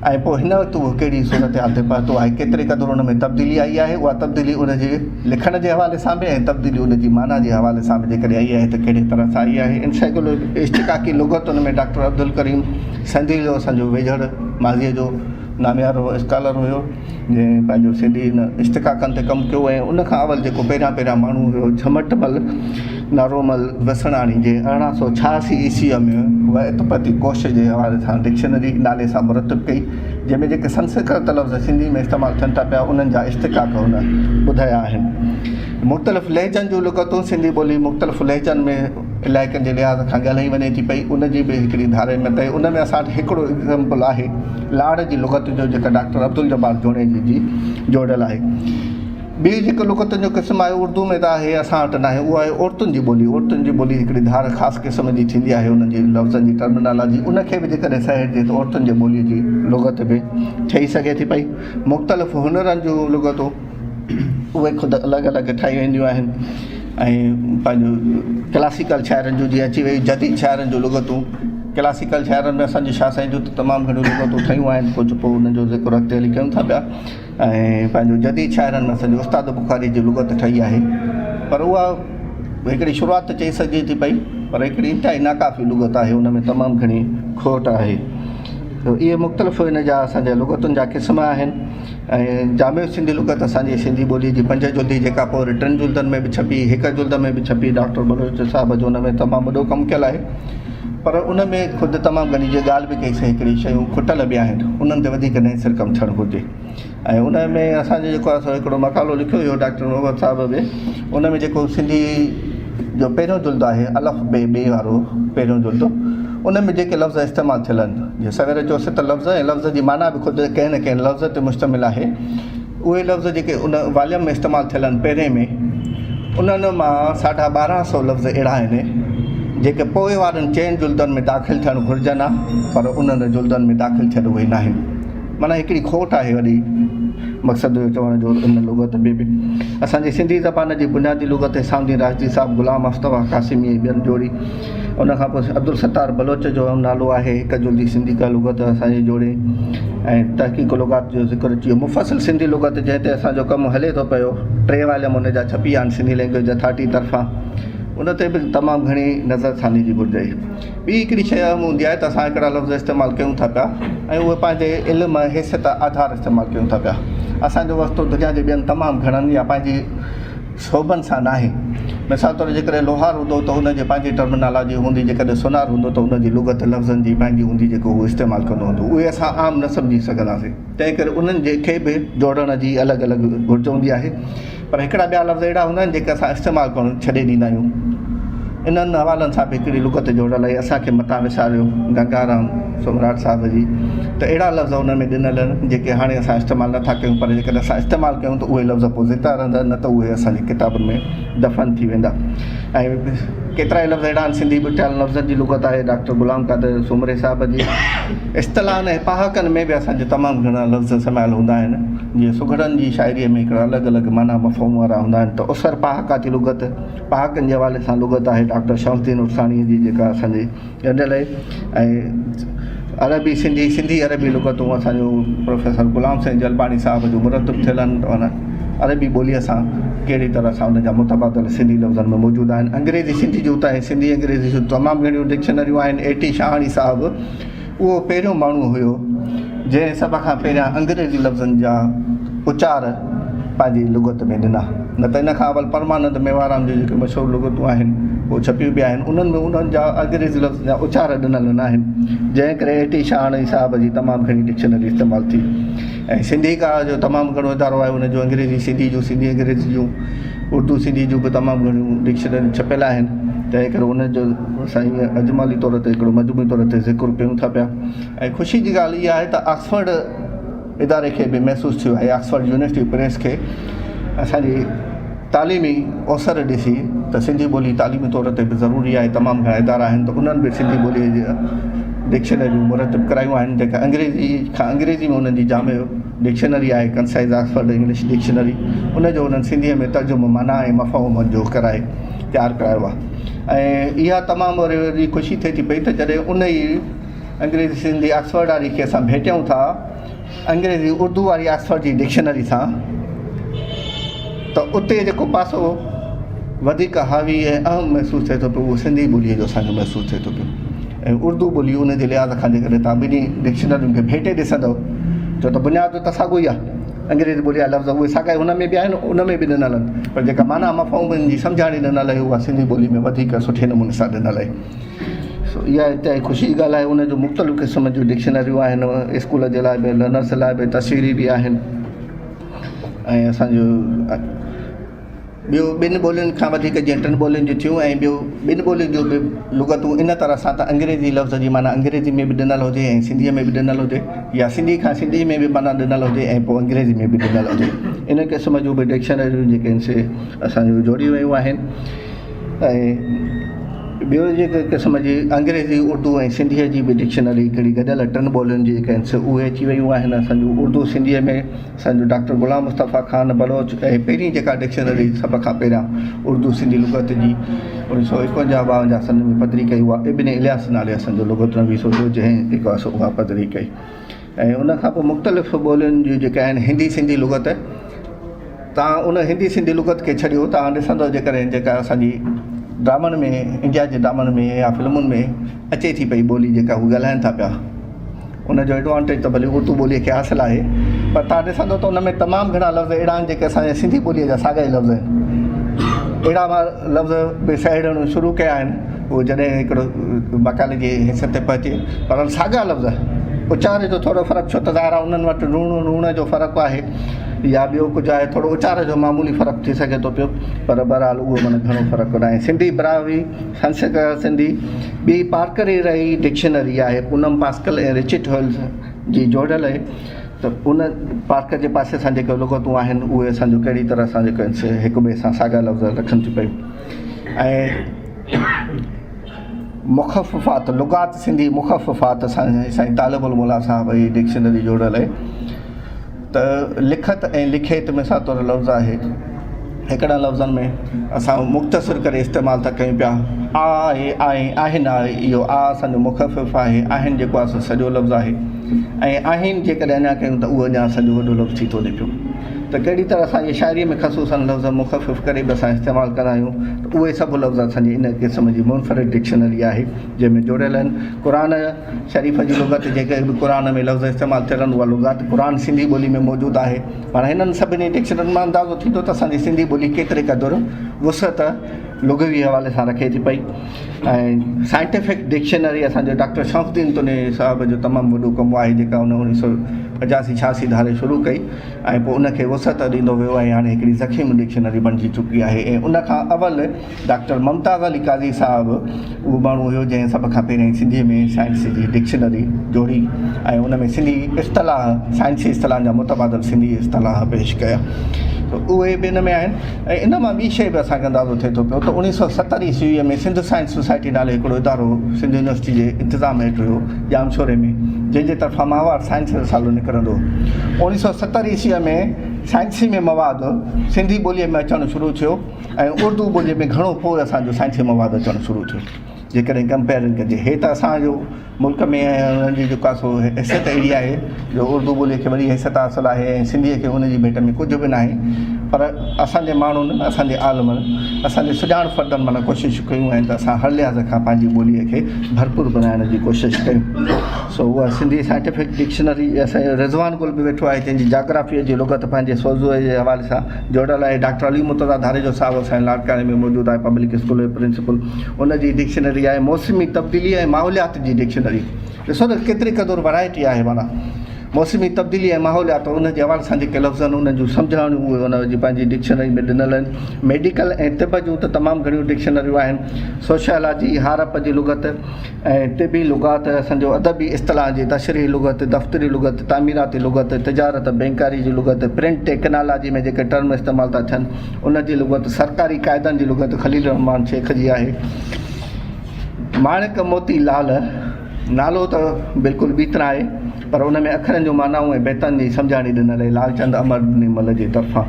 ۽ پوء هن وقت اهو ڪهڙي صورتحال تي پهتو آهي، ڪيتري قدر ان ۾ تبديلي آئي آهي، اها تبديلي ان جي لکڻ جي حوالي سان به ۽ تبديلي ان جي معنيٰ جي حوالي سان به جيڪڏهن آئي آهي ته ڪهڙي طرح سان آئي آهي. انسائيڪلو اشتقاقي لغتن ۾ ڊاڪٽر عبدالڪريم سنديلو اسان جو ويجهڙ ماضيء جو ناميارو اسڪالر هيو. جنهن پنهنجو سنڌي هن اشتقاقن تي ڪم ڪيو ۽ ان کان اول جيڪو پهريان پهريان ماڻهو هيو جهمٽمل نارومل وسڻاڻي جنهن 1886 عيسويء ۾ وئتپتي ڪوش جي حوالي سان ڊڪشنري نالي سان مرتب ڪئي جنهن ۾ جيڪي سنسڪرت لفظ سنڌي ۾ استعمال ٿين ٿا پيا انهن جا اشتقاق هن ٻڌايا آهن. مختلف لهجن جون لغتون سنڌي ٻولي مختلف لهجن ۾ علائقن جي لحاظ کان ڳالهائي وڃي ٿي پئي ان جي به هڪڙي ڌاري مت آهي ان ۾ اسان وٽ هڪڙو ايگزامپل آهي لاڙ جي لغت جو جيڪا ڊاڪٽر عبدالجبار جوڻيجي جي جوڙيل آهي. ٻي جيڪو لغتن جو قسم آهي اردو ۾ ته آهي اسان وٽ ناهي اهو آهي عورتن جي ٻولي عورتن جي ٻولي هڪڙي ڌار خاص قسم جي ٿيندي آهي انهن جي لفظن جي ٽرمنالاجي ان کي به جيڪڏهن سهيڙجي ته عورتن جي ٻولي جي لغت به ٺهي سگهي ٿي پئي مختلف هنرن جون لغتون اهي خود الڳ الڳ ٺاهيون وينديون آهن ۽ پنهنجو ڪلاسيڪل شاعرن جون جيئن اچي ويون جديد شاعرن جون لغتون ڪلاسيڪل شاعرن ۾ اسان جي شاهه سائين جون ته تمام گهڻيون لغتون ٺهيون آهن ڪجهه پوء انهن جو ذڪر اڳتي هلي ڪيون ٿا پيا ۽ پنهنجو جديد شاعرن ۾ اسان جي استاد بخاري جي لغت ٺهي آهي پر اها هڪڙي شروعات ته چئي سگهجي ٿي پئي پر هڪڙي انتهائي ناڪافي لغت آهي ان ۾ تمام گهڻي کوٽ آهي. اهي مختلف ان جا اسان جا لغتن جا قسم آهن ۽ جامع سنڌي لغت اسان جي سنڌي ٻولي جي پنج جلدي جيڪا پوء وري ٽن جلدن ۾ به ڇپي هڪ جلد ۾ به ڇپي ڊاڪٽر بلوچ صاحب جو ان ۾ تمام وڏو ڪم ڪيل آهي پر ان ۾ خود تمام گهڻي جي ڳالهه به ڪئي سي هڪڙي شيون کٽل به آهن انهن تي وڌيڪ نئين سر ڪم ٿيڻ گهرجي ۽ ان ۾ اسان جو جيڪو آهي سو هڪڙو مقالو لکيو ويو ڊاڪٽر محمد صاحب به ان ۾ جيڪو سنڌي جو پهريون جلد آهي الف بي ٻي وارو پهريون جلد ان ۾ جيڪي لفظ استعمال ٿيل آهن جيئن سوير چيوسي ته لفظ ۽ لفظ جي معنيٰ به خود ڪنهن نه ڪنهن لفظ تي مشتمل آهي اهي لفظ جيڪي ان واليم ۾ استعمال ٿيل آهن پهرين ۾ انهن مان ساڍا ٻارهن سو لفظ اهڙا آهن جيڪي پوء وارن چئن جلدن ۾ داخل ٿيڻ گهرجن ها پر انهن جلدن ۾ داخل ٿيل اهي ناهن معنيٰ هڪڙي کوٽ آهي وڏي مقصد هيو چوڻ جو ان لغت ۾ به اسان جي سنڌي زبان جي بنيادي لغت حسام الدين راشدي صاحب غلام مصطفيٰ قاسمي ۽ ٻين جوڙي ان کان پوء عبدالستار بلوچ جو اهم نالو آهي هڪ جلدي سنڌي ڪا لغت اسان جي جوڙي ۽ تحقيق لغات جو ذڪر اچي ويو مفصل سنڌي لغت جنهن تي اسان جو ڪم هلي ٿو پيو ٽي واليم ان جا ڇپي ويا آهن سنڌي لينگويج اٿارٽي طرفان ان تي به تمام گهڻي نظر ثاني جي گهرج آهي ٻي هڪڙي شيء اهم هوندي آهي ته اسان هڪڙا لفظ استعمال ڪيون ٿا پيا ۽ اهي پنهنجي علم ۽ حيثيت آڌار استعمال ڪيون ٿا پيا. اسان جو واسطو دنيا جي ٻين تمام گهڻن يا پنهنجي شعبن سان ناهي. مثال طور جيڪڏهن لوهار هوندو ته ان جي پنهنجي ٽرمنالاجي هوندي، جيڪڏهن سونار هوندو ته ان جي لغت لفظن جي پنهنجي هوندي جيڪو هو استعمال ڪندو هوندو. اهي اسان عام نه سمجهي سگهنداسين. تنهن ڪري انهن جي کي به جوڙڻ جي الڳ الڳ گهرج هوندي آهي. پر هڪڙا ٻيا لفظ اهڙا هوندا آهن جيڪي اسان استعمال ڪرڻ ڇڏي ڏيندا آهيون. انهن حوالن سان به هڪڙي لغت جوڙيل آهي اسان کي متان وساريو گنگارام سمراٽ صاحب جي ته اهڙا لفظ ان ۾ ڏنل آهن جيڪي هاڻي اسان استعمال نٿا ڪيون پر جيڪڏهن اسان استعمال ڪيون ته اهي لفظ پوء زنده رهندا نه ته اهي اسان جي ڪتابن ۾ دفن ٿي ويندا ۽ ڪيترائي لفظ اهڙا آهن سنڌي ٻٽيال لفظن جي لغت آهي ڊاڪٽر غلام قادر سومري صاحب جي اصطلاحن ۽ پهاڪن ۾ به اسان جا تمام گهڻا لفظ سمايل هوندا آهن جيئن سگهڙن جي شاعريء ۾ هڪڙا الڳ الڳ معنيٰ مفهوم وارا هوندا آهن ته اسر پهاڪاتي لغت پهاڪن جي حوالي سان لغت آهي ڊاڪٽر شمس الدين عرساڻيء جي جيڪا اسان جي ڳنڍيل آهي ۽ عربي سنڌي سنڌي عربي لغتون اسان جو پروفيسر غلام حسين جلباڻي صاحب جون مرتب ٿيل آهن ته ان عربي ٻوليء سان ڪهڙي طرح سان ان جا متبادل سنڌي لفظن ۾ موجود آهن انگريزي سنڌي جون ته ۽ سنڌي انگريزي جون تمام گهڻيون ڊڪشنريون آهن اي ٽي شاهاڻي صاحب اهو پهريون ماڻهو هيو جنهن سڀ کان پهريان انگريزي لفظن جا اچار پنهنجي لغت ۾ ڏنا نه ته ان کان اول پرمانند ميوارام جون جيڪي مشهور لغتون آهن اهي ڇپيون به آهن انهن ۾ انهن جا انگريزي لفظن جا اچار ڏنل نه آهن جنهن ڪري اي ٽي شاهاڻي صاحب جي تمام گهڻي ڊڪشنري استعمال ٿي ۽ سنڌي ڪا جو تمام گهڻو ادارو آهي ان جو انگريزي سنڌي جون سنڌي انگريزي جون اردو سنڌي جون به تمام گهڻيون ڊڪشنريون ڇپيل آهن تنهن ڪري ان جو اسان ائين اجمالي طور تي هڪڙو مجموعي طور تي ذڪر ڪيون ٿا پيا ۽ خوشي جي ڳالهه اها آهي ته آڪسفرڊ اداري کي به محسوس ٿيو آهي آڪسفرڊ يونيورسٽي پريس کي اسانجي تعليمي اوسر ڏسي ته سنڌي ٻولي تعليمي طور تي به ضروري آهي تمام گهڻا ادارا آهن ته انهن به سنڌي ٻوليء جي ڊڪشنريون مرتب ڪرايون آهن جيڪا انگريزي کان انگريزي ۾ انهن جي جامع ڊڪشنري آهي ڪنسائز آڪسفرڊ انگلش ڊڪشنري ان جو انهن سنڌيء ۾ ترجمو معنيٰ ۽ مفهومن جو ڪرائي تيار ڪرايو آهي ۽ اها تمام وري وڏي خوشي ٿئي ٿي پئي ته جڏهن ان ئي انگريزي سنڌي آڪسفرڊ واري کي اسان ڀيٽيون ٿا انگريزي اردو واري آڪسفرڊ جي ڊڪشنري سان ته اتي جيڪو پاسو وڌيڪ حاوي ۽ اهم محسوس ٿئي ٿو پيو اهو سنڌي ٻوليء جو اسان کي محسوس ٿئي ٿو پيو ۽ اردو ٻولي ان جي لحاظ کان جيڪڏهن توهان ٻنهي ڊڪشنرين کي ڀيٽي ڏسندؤ ڇو ته بنياد ته ساڳيو ئي آهي انگريزي ٻوليء جا لفظ اهي ساڳيا هن ۾ به آهن ان ۾ به ڏنل آهن پر جيڪا معنيٰ مفهومن جي سمجهاڻي ڏنل آهي اها سنڌي ٻولي ۾ وڌيڪ سٺي نموني سان ڏنل آهي سو اها انتهائي خوشي جي ڳالهه آهي ان جون مختلف قسم جون ڊڪشنريون آهن اسڪول جي لاء به لرنرس لاء به تصويري به آهن ۽ اسانجو ٻيو ٻن ٻولين کان وڌيڪ جيئن ٽن ٻولين جون ٿيون ۽ ٻيو ٻن ٻولين جون به لغتون ان طرح سان ته انگريزي لفظ جي معنيٰ انگريزي ۾ به ڏنل هجي ۽ سنڌيء ۾ به ڏنل هجي يا سنڌي کان سنڌي ۾ به معنيٰ ڏنل هجي ۽ پوء انگريزي ۾ به ڏنل هجي ان قسم جون به ڊڪشنريون جيڪي آهن سي اسانجون جوڙيون ويون آهن ۽ ٻيو جيڪي قسم جي انگريزي، اردو ۽ سنڌيء جي به ڊڪشنري هڪڙي گڏيل ٽن ٻولين جي جيڪي آهن سي اهي اچي ويون آهن اسان جون اردو سنڌيء ۾ اسان جو ڊاڪٽر غلام مصطفيٰ خان بلوچ ۽ پهرين جيڪا ڊڪشنري سڀ کان پهريان اردو سنڌي لغت جي اوڻيهه سو ايڪونجاهه ٻاونجاهه سن ۾ پڌري ڪئي اها ابن الياس نالي اسان جو لغت نويس هو جنهن جيڪو آهي سو اها پڌري ڪئي ۽ ان کان پوء مختلف ٻولين جون جيڪي آهن هندي سنڌي لغت توهان ان هندي سنڌي لغت کي ڇڏيو توهان ڏسندؤ جيڪڏهن جيڪا اسان جي ڊرامن ۾ انڊيا جي ڊرامن ۾ يا فلمن ۾ اچي ٿي پئي ٻولي جيڪا هو ڳالهائن ٿا پيا ان جو ايڊوانٽيج ته ڀلي اردو ٻوليء کي حاصل آهي پر توهان ڏسندو ته ان ۾ تمام گهڻا لفظ اهڙا آهن جيڪي اسان جي سنڌي ٻوليء جا ساڳيا ئي لفظ آهن. اهڙا مان لفظ به سهيڙڻ شروع ڪيا آهن اهو جڏهن هڪڙو مقالي جي حيثيت تي پهچي پر ساڳيا لفظ اچار جو ٿورو فرق ڇو ته ظاهر آهي انهن وٽ لوڻ لوڻ جو فرق آهي يا ٻيو ڪجهه آهي ٿورو اچار جو معمولي فرق ٿي سگهي ٿو پيو پر بهرحال اهو معنيٰ گهڻو فرق ناهي. سنڌي براهوي سنسڪرت سنڌي ٻي پارڪري رهي ڊڪشنري آهي پونم پاسڪل ۽ رچرڊ هيلز جي جوڙيل آهي ته ان پارڪر جي پاسي سان جيڪي لغتون آهن اهي اسان جو ڪهڙي طرح سان جيڪو هڪ ٻئي سان ساڳا لفظ رکن ٿيون پيون ۽ مخففات لغات سنڌي مخففات اسان جي سائين طالب الموليٰ صاحب جي ڊڪشنري جوڙيل آهي ته لکت ۽ لکيت ۾ ساتور لفظ آهي هڪڙن لفظن ۾ اسان مختصر ڪري استعمال ٿا ڪيون پيا آ آهي آهي آهن آهي اهو آ اسان جو مخفف آهي آهن جيڪو آهي سو سڄو لفظ آهي ۽ آهن جيڪڏهن اڃا ڪيون ته اهو اڃا سڄو وڏو لفظ ٿي ٿو وڃي پيو ته ڪهڙي طرح اسان جي شاعريء ۾ خصوصاً لفظ مخفف ڪري به اسان استعمال ڪندا آهيون ته اهي سڀ لفظ اسان جي ان قسم جي منفرد ڊڪشنري آهي جنهن ۾ جوڙيل آهن قرآن شريف جي لغت جيڪي به قرآن ۾ لفظ استعمال ٿيل آهن اها لغات قرآن سنڌي ٻولي ۾ موجود آهي پر هنن سڀني ڊڪشنرين مان اندازو ٿيندو ته اسان جي سنڌي ٻولي ڪيتري قدر وسعت لغوي حوالي سان رکي ٿي پئي ۽ سائنٽيفڪ ڊڪشنري اسان جو ڊاڪٽر شمس الدين تنيي صاحب جو تمام وڏو ڪم آهي جيڪا هن اوڻيهه سو پنجاسي ڇهاسي ڌاري شروع ڪئي ۽ پوء ان کي وسعت ڏيندو ويو ۽ هاڻي هڪڙي ضخيم ڊڪشنري بڻجي چڪي آهي ۽ ان کان اول ڊاڪٽر ممتاز علي قاضي صاحب اهو ماڻهو هيو جنهن سڀ کان پهريائين سنڌيء ۾ سائنس جي ڊڪشنري جوڙي ۽ ان ۾ سنڌي اصطلاح سائنسي اصطلاحن جا متبادل سنڌي اصطلاح پيش ڪيا ته اهي به ان ۾ آهن ۽ ان مان ٻي شيء به اسان کي اندازو ٿئي ٿو پيو ته اوڻيهه سو ستر عيسويء ۾ سنڌ سائنس سوسائٽي نالي هڪڙو ادارو سنڌ يونيورسٽي جي انتظام هيٺ هيو ڄامشوري ۾ جنهن جي طرفان ماهوار سائنس رسالو نڪرندو هو. اوڻيهه سو 70 عيسويء ۾ سائنسي ۾ مواد سنڌي ٻوليء ۾ اچڻ شروع ٿيو ۽ اردو ٻوليء ۾ گهڻو پوء اسان جو سائنسي مواد اچڻ شروع ٿيو. جيڪڏهن ڪمپيئرن ڪجي هي ته اسان جو ملڪ ۾ ۽ انهن جي جيڪا سو حيثيت اهڙي آهي جو اردو ٻوليء کي وڏي حيثيت حاصل آهي ۽ سنڌيء کي ان جي ڀيٽ ۾ ڪجهه به ناهي پر اسان جي ماڻهن اسان جي عالمن اسان جي سڄاڻ فردن معنيٰ ڪوشش ڪيون آهن ته اسان هر لحاظ کان پنهنجي ٻوليء کي ڀرپور بنائڻ جي ڪوشش ڪيون سو اها سنڌي سائنٽيفڪ ڊڪشنري اسان جو رضوان گل به ويٺو آهي جنهن جي جاگرافيء جي لغت پنهنجي سوزوء جي حوالي سان جوڙيل آهي. ڊاڪٽر علي مرتضيٰ ڌاريجو صاحب اسان جي لاڙڪاڻي ۾ موجود آهي پبلڪ اسڪول جو پرنسپل ان جي ڊڪشنري آهي موسمي تبديلي ۽ ماحوليات جي ڊڪشنري ڏسو ته ڪيتري قدر ورائٽي آهي معنيٰ موسمي تبديلي ۽ ماحوليات ان جي حوالي سان جيڪي لفظ آهن انهن جون سمجهاڻيون اهي ان جي پنهنجي ڊڪشنري ۾ ڏنل آهن ميڊيڪل ۽ طب جون ته تمام گهڻيون ڊڪشنريون آهن سوشيالاجي هارپ جي لغت ۽ طبي لغات، اسان جو ادبي اصطلاح جي تشريحي لغت، دفتري لغت، تعميراتي لغت، تجارت، بئنڪاري جي لغت، پرنٽ ٽيڪنالاجي ۾ جيڪي ٽرم استعمال ٿا ٿين، ان جي لغت، سرڪاري قاعدن جي لغت خليل الرحمان شيخ جي آهي. ماڻڪ موتي لال نالو ته بلڪل ٻي طرح آهي، پر ان ۾ اکرن جون معنائون ۽ بيتن جي سمجهاڻي ڏنل آهي لالچند امر ڏنيمل جي طرفان.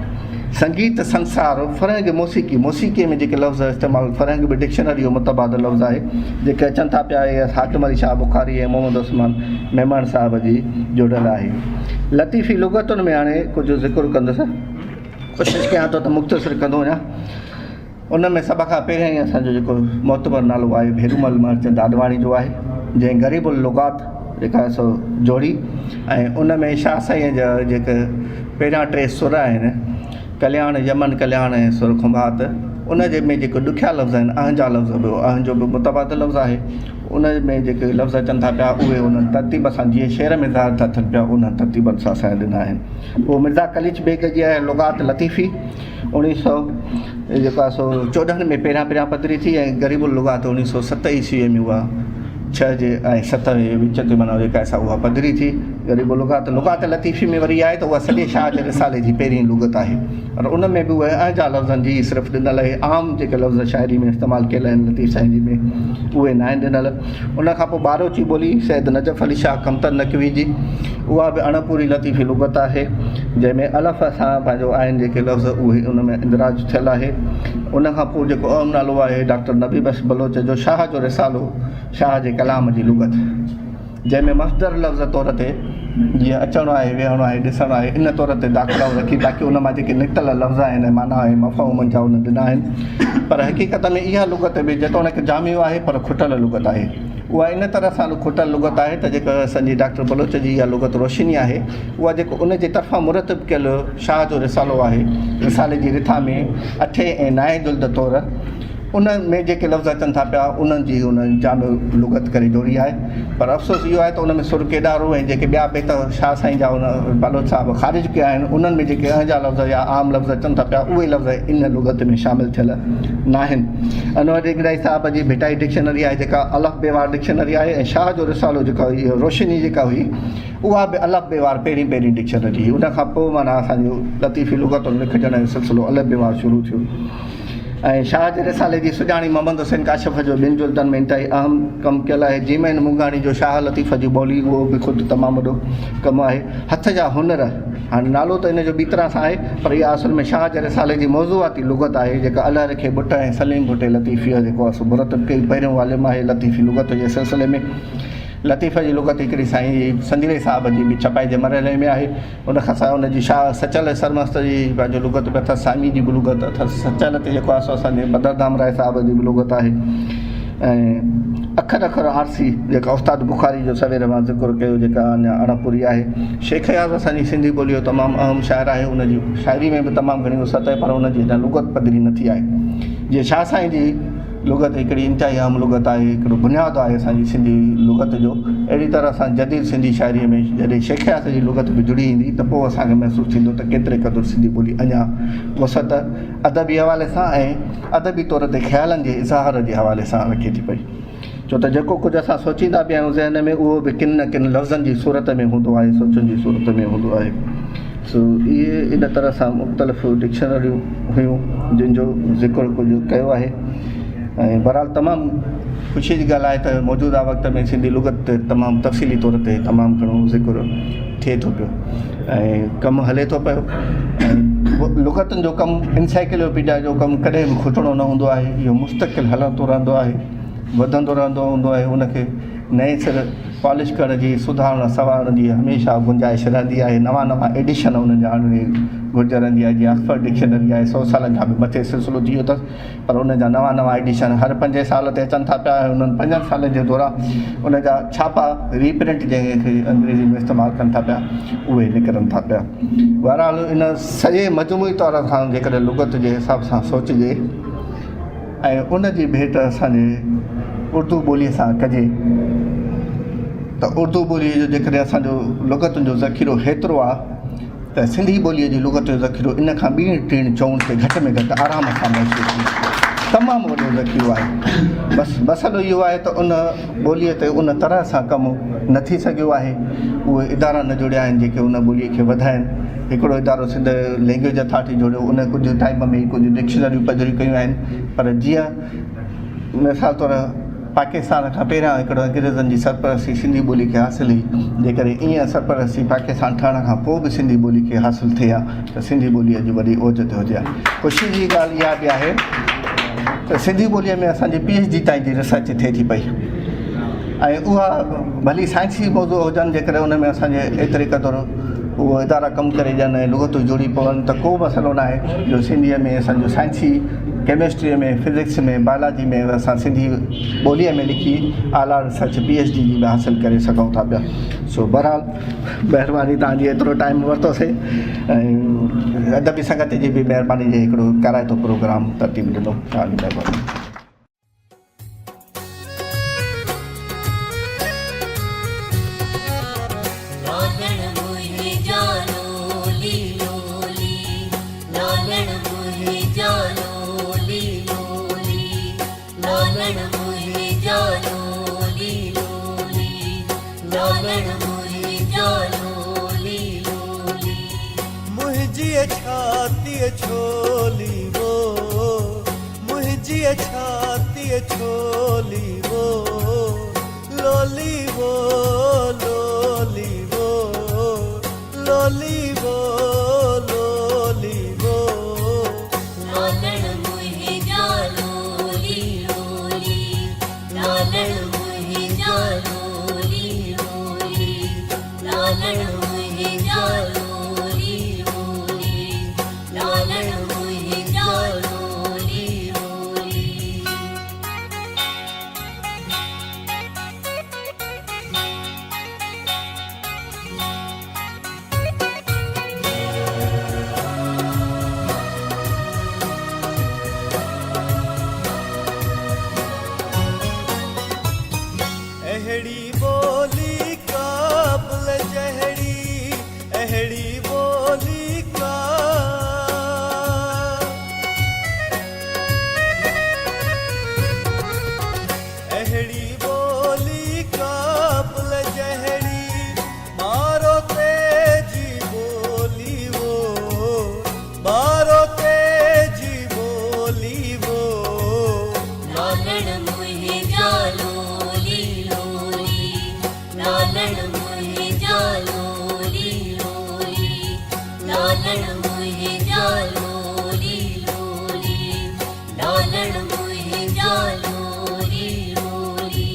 سنگيت سنسار، فرهنگ موسيقي، موسيقيء ۾ جيڪي لفظ استعمال، فرهنگ به ڊڪشنري جو متبادل لفظ آهي، جيڪي اچن ٿا پيا اهي حاڪم علي شاهه بخاري ۽ محمد عثمان ميمڻ صاحب جي جوڙيل آهي. لطيفي لغتن ۾ هاڻي ڪجهه ذڪر ڪندس. ڪوشش ڪيان ٿو ته مختصر ڪندو وڃان. ان ۾ سڀ کان پهريائين اسان جو جيڪو معتبر نالو آهي ڀيرومل مهرچند آڏواڻي جو آهي، جنهن غريب اللغات جيڪا آهي سو جوڙي ۽ ان ۾ شاهه سائينء جا جيڪي پهريان ٽي سر آهن، ڪلياڻ، يمن ڪلياڻ ۽ سر کنڀات، ان جي ۾ جيڪي ڏکيا لفظ آهن، اهنجا لفظ به اهنجو به متبادل لفظ آهي، ان ۾ جيڪي لفظ اچن ٿا پيا اهي انهن ترتيب سان جيئن شعر ۾ ظاهر ٿا ٿين پيا انهن ترتيبن سان اسان ڏنا آهن. اهو مرزا قليچ بيگ جي آهي لغات لطيفي. اوڻيهه سؤ جيڪو آهي سو چوڏهن ۾ پهريان پهريان پڌري ٿي ۽ غريب اللغات اوڻيهه سؤ ست عيسويء ۾ اها ڇهه جي ۽ ست جي وچ تي معنيٰ جيڪا آهي سا اها پڌري ٿي غريب اللغات لغات لطيفي ۾ وري آهي ته اها سڄي شاهه جي رسالي جي پهرين لغت آهي پر ان ۾ به اهي اهنجا لفظن جي صرف ڏنل آهي عام جيڪي لفظ شاعري ۾ استعمال ڪيل آهن لطيف سائين جي ۾ اهي ناهن ڏنل ان کان پوء ٻاروچي ٻولي سيد نجف علي شاهه ڪمتر نقوي جي اها به اڻ پوري لطيفي لغت آهي، جنهن ۾ الف سان پنهنجو آهن جيڪي لفظ اهي ان ۾ اندراج ٿيل آهي. ان کان پوء جيڪو اهم نالو آهي ڊاڪٽر نبي بخش بلوچ جو شاهه جو رسالو شاهه جي ڪلام جي لغت جنهن ۾ مصدر لفظ طور تي جيئن اچڻ آهي، ويهڻ آهي، ڏسڻ آهي ان طور تي داخلائون رکي باقي ان مان جيڪي نڪتل لفظ آهن ۽ معنيٰ ۽ مفهومن جا ان ڏنا آهن پر حقيقت ۾ اها لغت به جيتوڻيڪ جامع آهي پر کٽل لغت آهي. اها ان طرح سان کٽل لغت آهي ته جيڪا اسان جي ڊاڪٽر بلوچ جي اها لغت روشني آهي اها جيڪو ان جي طرفان مرتب ڪيل شاهه جو رسالو آهي رسالي جي رٿا ۾ اٺين ۽ نائين جلد طور ان ۾ جيڪي لفظ اچن ٿا پيا انهن جي هن جامع لغت ڪري جوڙي آهي پر افسوس اهو آهي ته ان ۾ سر ڪيڏارو ۽ جيڪي ٻيا بيت شاهه سائين جا ان بلوچ صاحب خارج ڪيا آهن انهن ۾ جيڪي اهنجا لفظ يا عام لفظ اچن ٿا پيا اهي لفظ ان لغت ۾ شامل ٿيل ناهن. انور ڊگرائي صاحب جي ڀٽائي ڊڪشنري آهي جيڪا الف بي وار ڊڪشنري آهي ۽ شاهه جو رسالو جيڪا روشني جيڪا هئي اها به الف بي وار پهرين پهرين ڊڪشنري هئي ان کان پوء معنيٰ اسان جو لطيفي لغتن لکجڻ جو سلسلو الف بي وار شروع ٿيو. ۽ شاهه جي رسالي جي سڄاڻي محمد حسين ڪاشف جو ٻن جلدن ۾ انتهائي اهم ڪم ڪيل آهي. جيم اين مونگاڻي جو شاهه لطيف جي ٻولي اهو به خود تمام وڏو ڪم آهي. هٿ جا هنر، هاڻي نالو ته ان جو ٻي طرح سان آهي، پر اها اصل ۾ شاهه جي رسالي جي موضوعاتي لغت آهي، جيڪا الهه رکي ٻٽ ۽ سليم ڀٽي لطيفيء جيڪو آهي سو مرتب ڪئي. پهريون واليم آهي لطيفي لغت جي سلسلي ۾. لطيف جي لغت هڪڙي سائين سنديلي صاحب جي به ڇپائي جي مرحلي ۾ آهي. ان کان سواء ان جي شاهه سچل سرمست جي پنهنجو لغت به اٿس، سامي جي به لغت اٿس، سچل تي جيڪو آهي سو اسان جي بدر ڌامراهي صاحب جي به لغت آهي ۽ اکر اکر آرسي جيڪا استاد بخاري جو سوير مان ذڪر ڪيو جيڪا اڃا اڻ پوري آهي. شيخ اياز اسان جي سنڌي ٻوليء جو تمام اهم شاعر آهي، ان جي شاعري ۾ به تمام گهڻي وسعت آهي پر ان جي اڃا لغت پڌري نه ٿي آهي. جيئن شاهه سائين جي لغت هڪڙي انتهائي اهم لغت آهي، هڪڙو بنياد آهي اسان جي سنڌي لغت جو. اهڙي طرح سان جديد سنڌي شاعريء ۾ جڏهن شيخ اياز جي لغت به جڙي ايندي ته پوء اسان کي محسوس ٿيندو ته ڪيتري قدر سنڌي ٻولي اڃا وسعت ادبي حوالي سان ۽ ادبي طور تي خيالن جي اظهار جي حوالي سان رکي ٿي پئي. ڇو ته جيڪو ڪجهه اسان سوچيندا به آهيون ذهن ۾ اهو به ڪن نه ڪن لفظن جي صورت ۾ هوندو آهي، سوچن جي صورت ۾ هوندو آهي. سو اهي ان طرح سان مختلف ڊڪشنريون هيون جن جو ذڪر ڪجهه ڪيو آهي ۽ بهرحال تمام خوشي جي ڳالهه آهي ته موجوده وقت ۾ سنڌي لغت تي تمام تفصيلي طور تي تمام گهڻو ذڪر ٿئي ٿو پيو ۽ ڪم هلي ٿو پيو ۽ لغتن جو ڪم انسائيڪلوپيڊيا جو ڪم ڪڏهن به کٽڻو نه هوندو آهي اهو مستقل هلندو رهندو آهي وڌندو رهندو هوندو آهي ان کي نئين سر پالش ڪرڻ جي، سڌارڻ سنوارڻ جي هميشه گنجائش رهندي آهي، نوان نوان ايڊيشن انهن جا آڻڻ جي گهرج رهندي آهي، جيئن آڪسفرڊ ڊڪشنري آهي سئو سالن کان به مٿي سلسلو ٿي ويو اٿس پر ان جا نوان نوان ايڊيشن هر پنجين سال تي اچن ٿا پيا ۽ انهن پنجن سالن جي دوران ان جا ڇاپا ري پرنٽ جنهن کي انگريزي ۾ استعمال ڪن ٿا پيا اهي نڪرن ٿا پيا. بهرحال ان سڄي مجموعي طور سان جيڪڏهن لغت جي حساب سان سوچجي. ۽ ان جي ڀيٽ اسان جي اردو ٻوليء سان ڪجي ته اردو ٻوليء جو جيڪڏهن اسان جو لغتن جو ذخيرو هيترو آهي ته سنڌي ٻوليء جي لغت جو ذخيرو ان کان ٻيڻ ٽيڻ چئوڻ تي گهٽ ۾ گهٽ آرام سان محسوس ٿيندو. تمام وڏو ذخيرو آهي. بس مسئلو اهو آهي ته ان ٻوليء تي ان طرح سان ڪم نه ٿي سگهيو آهي. اهي ادارا نه جڙيا آهن جيڪي ان ٻوليء کي وڌائين. هڪڙو ادارو سنڌ لينگويج اٿارٽي جوڙيو ان ڪجهه ٽائيم ۾ ئي ڪجهه ڊڪشنريون پڌريون ڪيون آهن پر جيئن مثال طور پاڪستان کان پهريان هڪڙو انگريزن جي سرپرستي سنڌي ٻولي کي حاصل هئي جيڪڏهن ائين سرپرستي پاڪستان ٺهڻ کان پوء به سنڌي ٻولي کي حاصل ٿئي ها ته سنڌي ٻولي اڄ وڏي اوج تي هجي ها خوشي جي ڳالهه اها به آهي ته سنڌي ٻوليء ۾ اسان جي پي ايڇ ڊي تائين جي ريسرچ ٿئي ٿي پئي ۽ اها ڀلي سائنسي موضوع هجن جيڪڏهن ان ۾ اسان جي ايتري قدر اهو ادارا ڪم ڪري ڏين ۽ لغتون جڙي پون ته ڪو مسئلو ناهي جو سنڌيء ۾ اسان جو سائنسي ڪيمسٽريء ۾ فزڪس ۾ بايولاجي ۾ اسان سنڌي ٻوليء ۾ لکي اعليٰ ريسرچ پي ايڇ ڊي جي به حاصل ڪري سگهون ٿا پيا سو بهرحال مهرباني توهان جي ايترو ٽائيم ورتوسي ۽ ادبي سنگت جي به مهرباني جي هڪڙو ڪارائتو پروگرام ترتيب ڏنو توهان جي مهرباني. لالڻ منهنجا لولي لولي لالڻ منهنجا لولي لولي لالڻ منهنجا لولي لولي لالڻ منهنجا لولي لولي. منهنجي ڇاتيء ڇولي وو. منهنجيء ڇاتيء ڇولي وو، لولي وو، لولي وو، لولي وو، لولي وو. لالڻ منهنجا لولي لولي، لالڻ منهنجا لولي لولي، لالڻ منهنجا لولي لولي. لالڻ منهنجا لولي لولي. اهڙي ٻولي قابل جهڙي، اهڙي ٻولي ڪا. اهڙي ٻولي قابل جهڙي، ٻارو تي جي ٻولي وو، ٻارو تي جي ٻولي وو. لالڻ منهنجا لولي لولي، لالڻ منهنجا لولي لولي، لالڻ منهنجا لولي لولي، لالڻ منهنجا لولي لولي.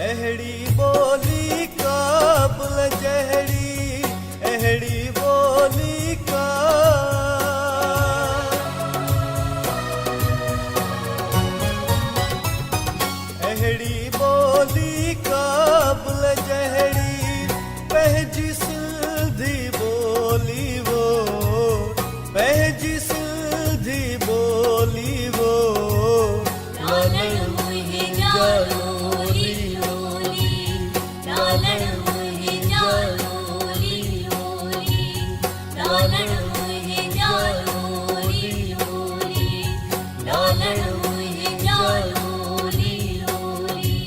اهڙي ٻولي قابل جهڙي، اهڙي ٻولي ڪا. اهڙي ٻولي قابل جهڙي، پنهنجي سنڌي ٻولي وو، پنهنجي سنڌي ٻولي وو. لالڻ منهنجا لولي لولي، لالڻ منهنجا لولي لولي، لالڻ منهنجا لولي لولي، لالڻ منهنجا لولي لولي.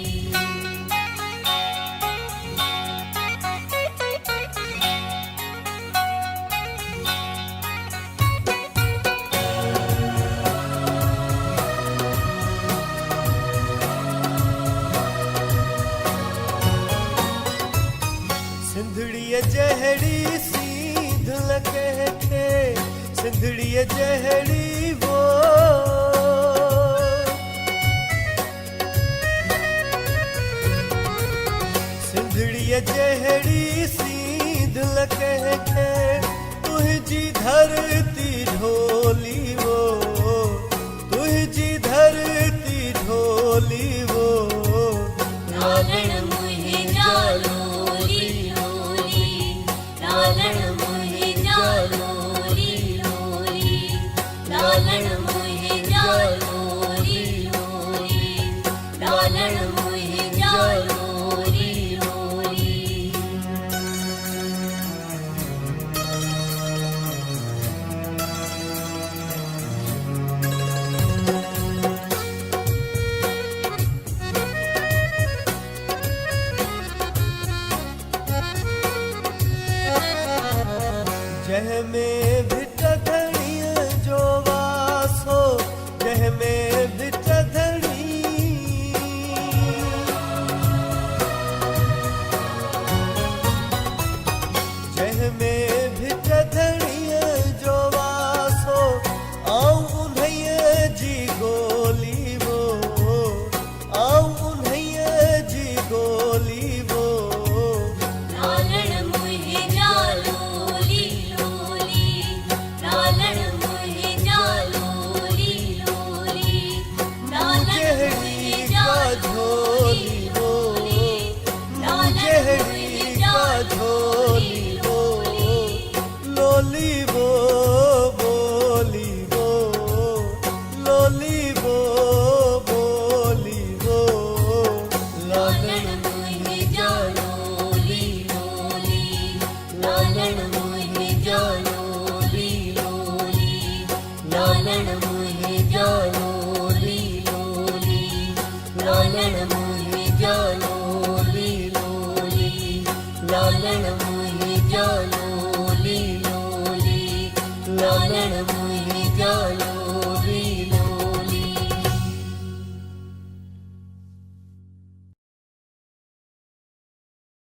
سنڌڙيء جهڙي سينڌ نه ڪنهن کي، سنڌڙيء جهڙي وو. سنڌڙيء جهڙي سينڌ نه ڪنهن کي، تنهنجي ڌرتي ڍولي وو، تنهنجي ڌرتي ڍولي وو. لالڻ منهنجا لولي لولي، لالڻ منهنجا لولي لولي، لالڻ منهنجا لولي لولي، لالڻ منهنجا لولي لولي. جنهن ۾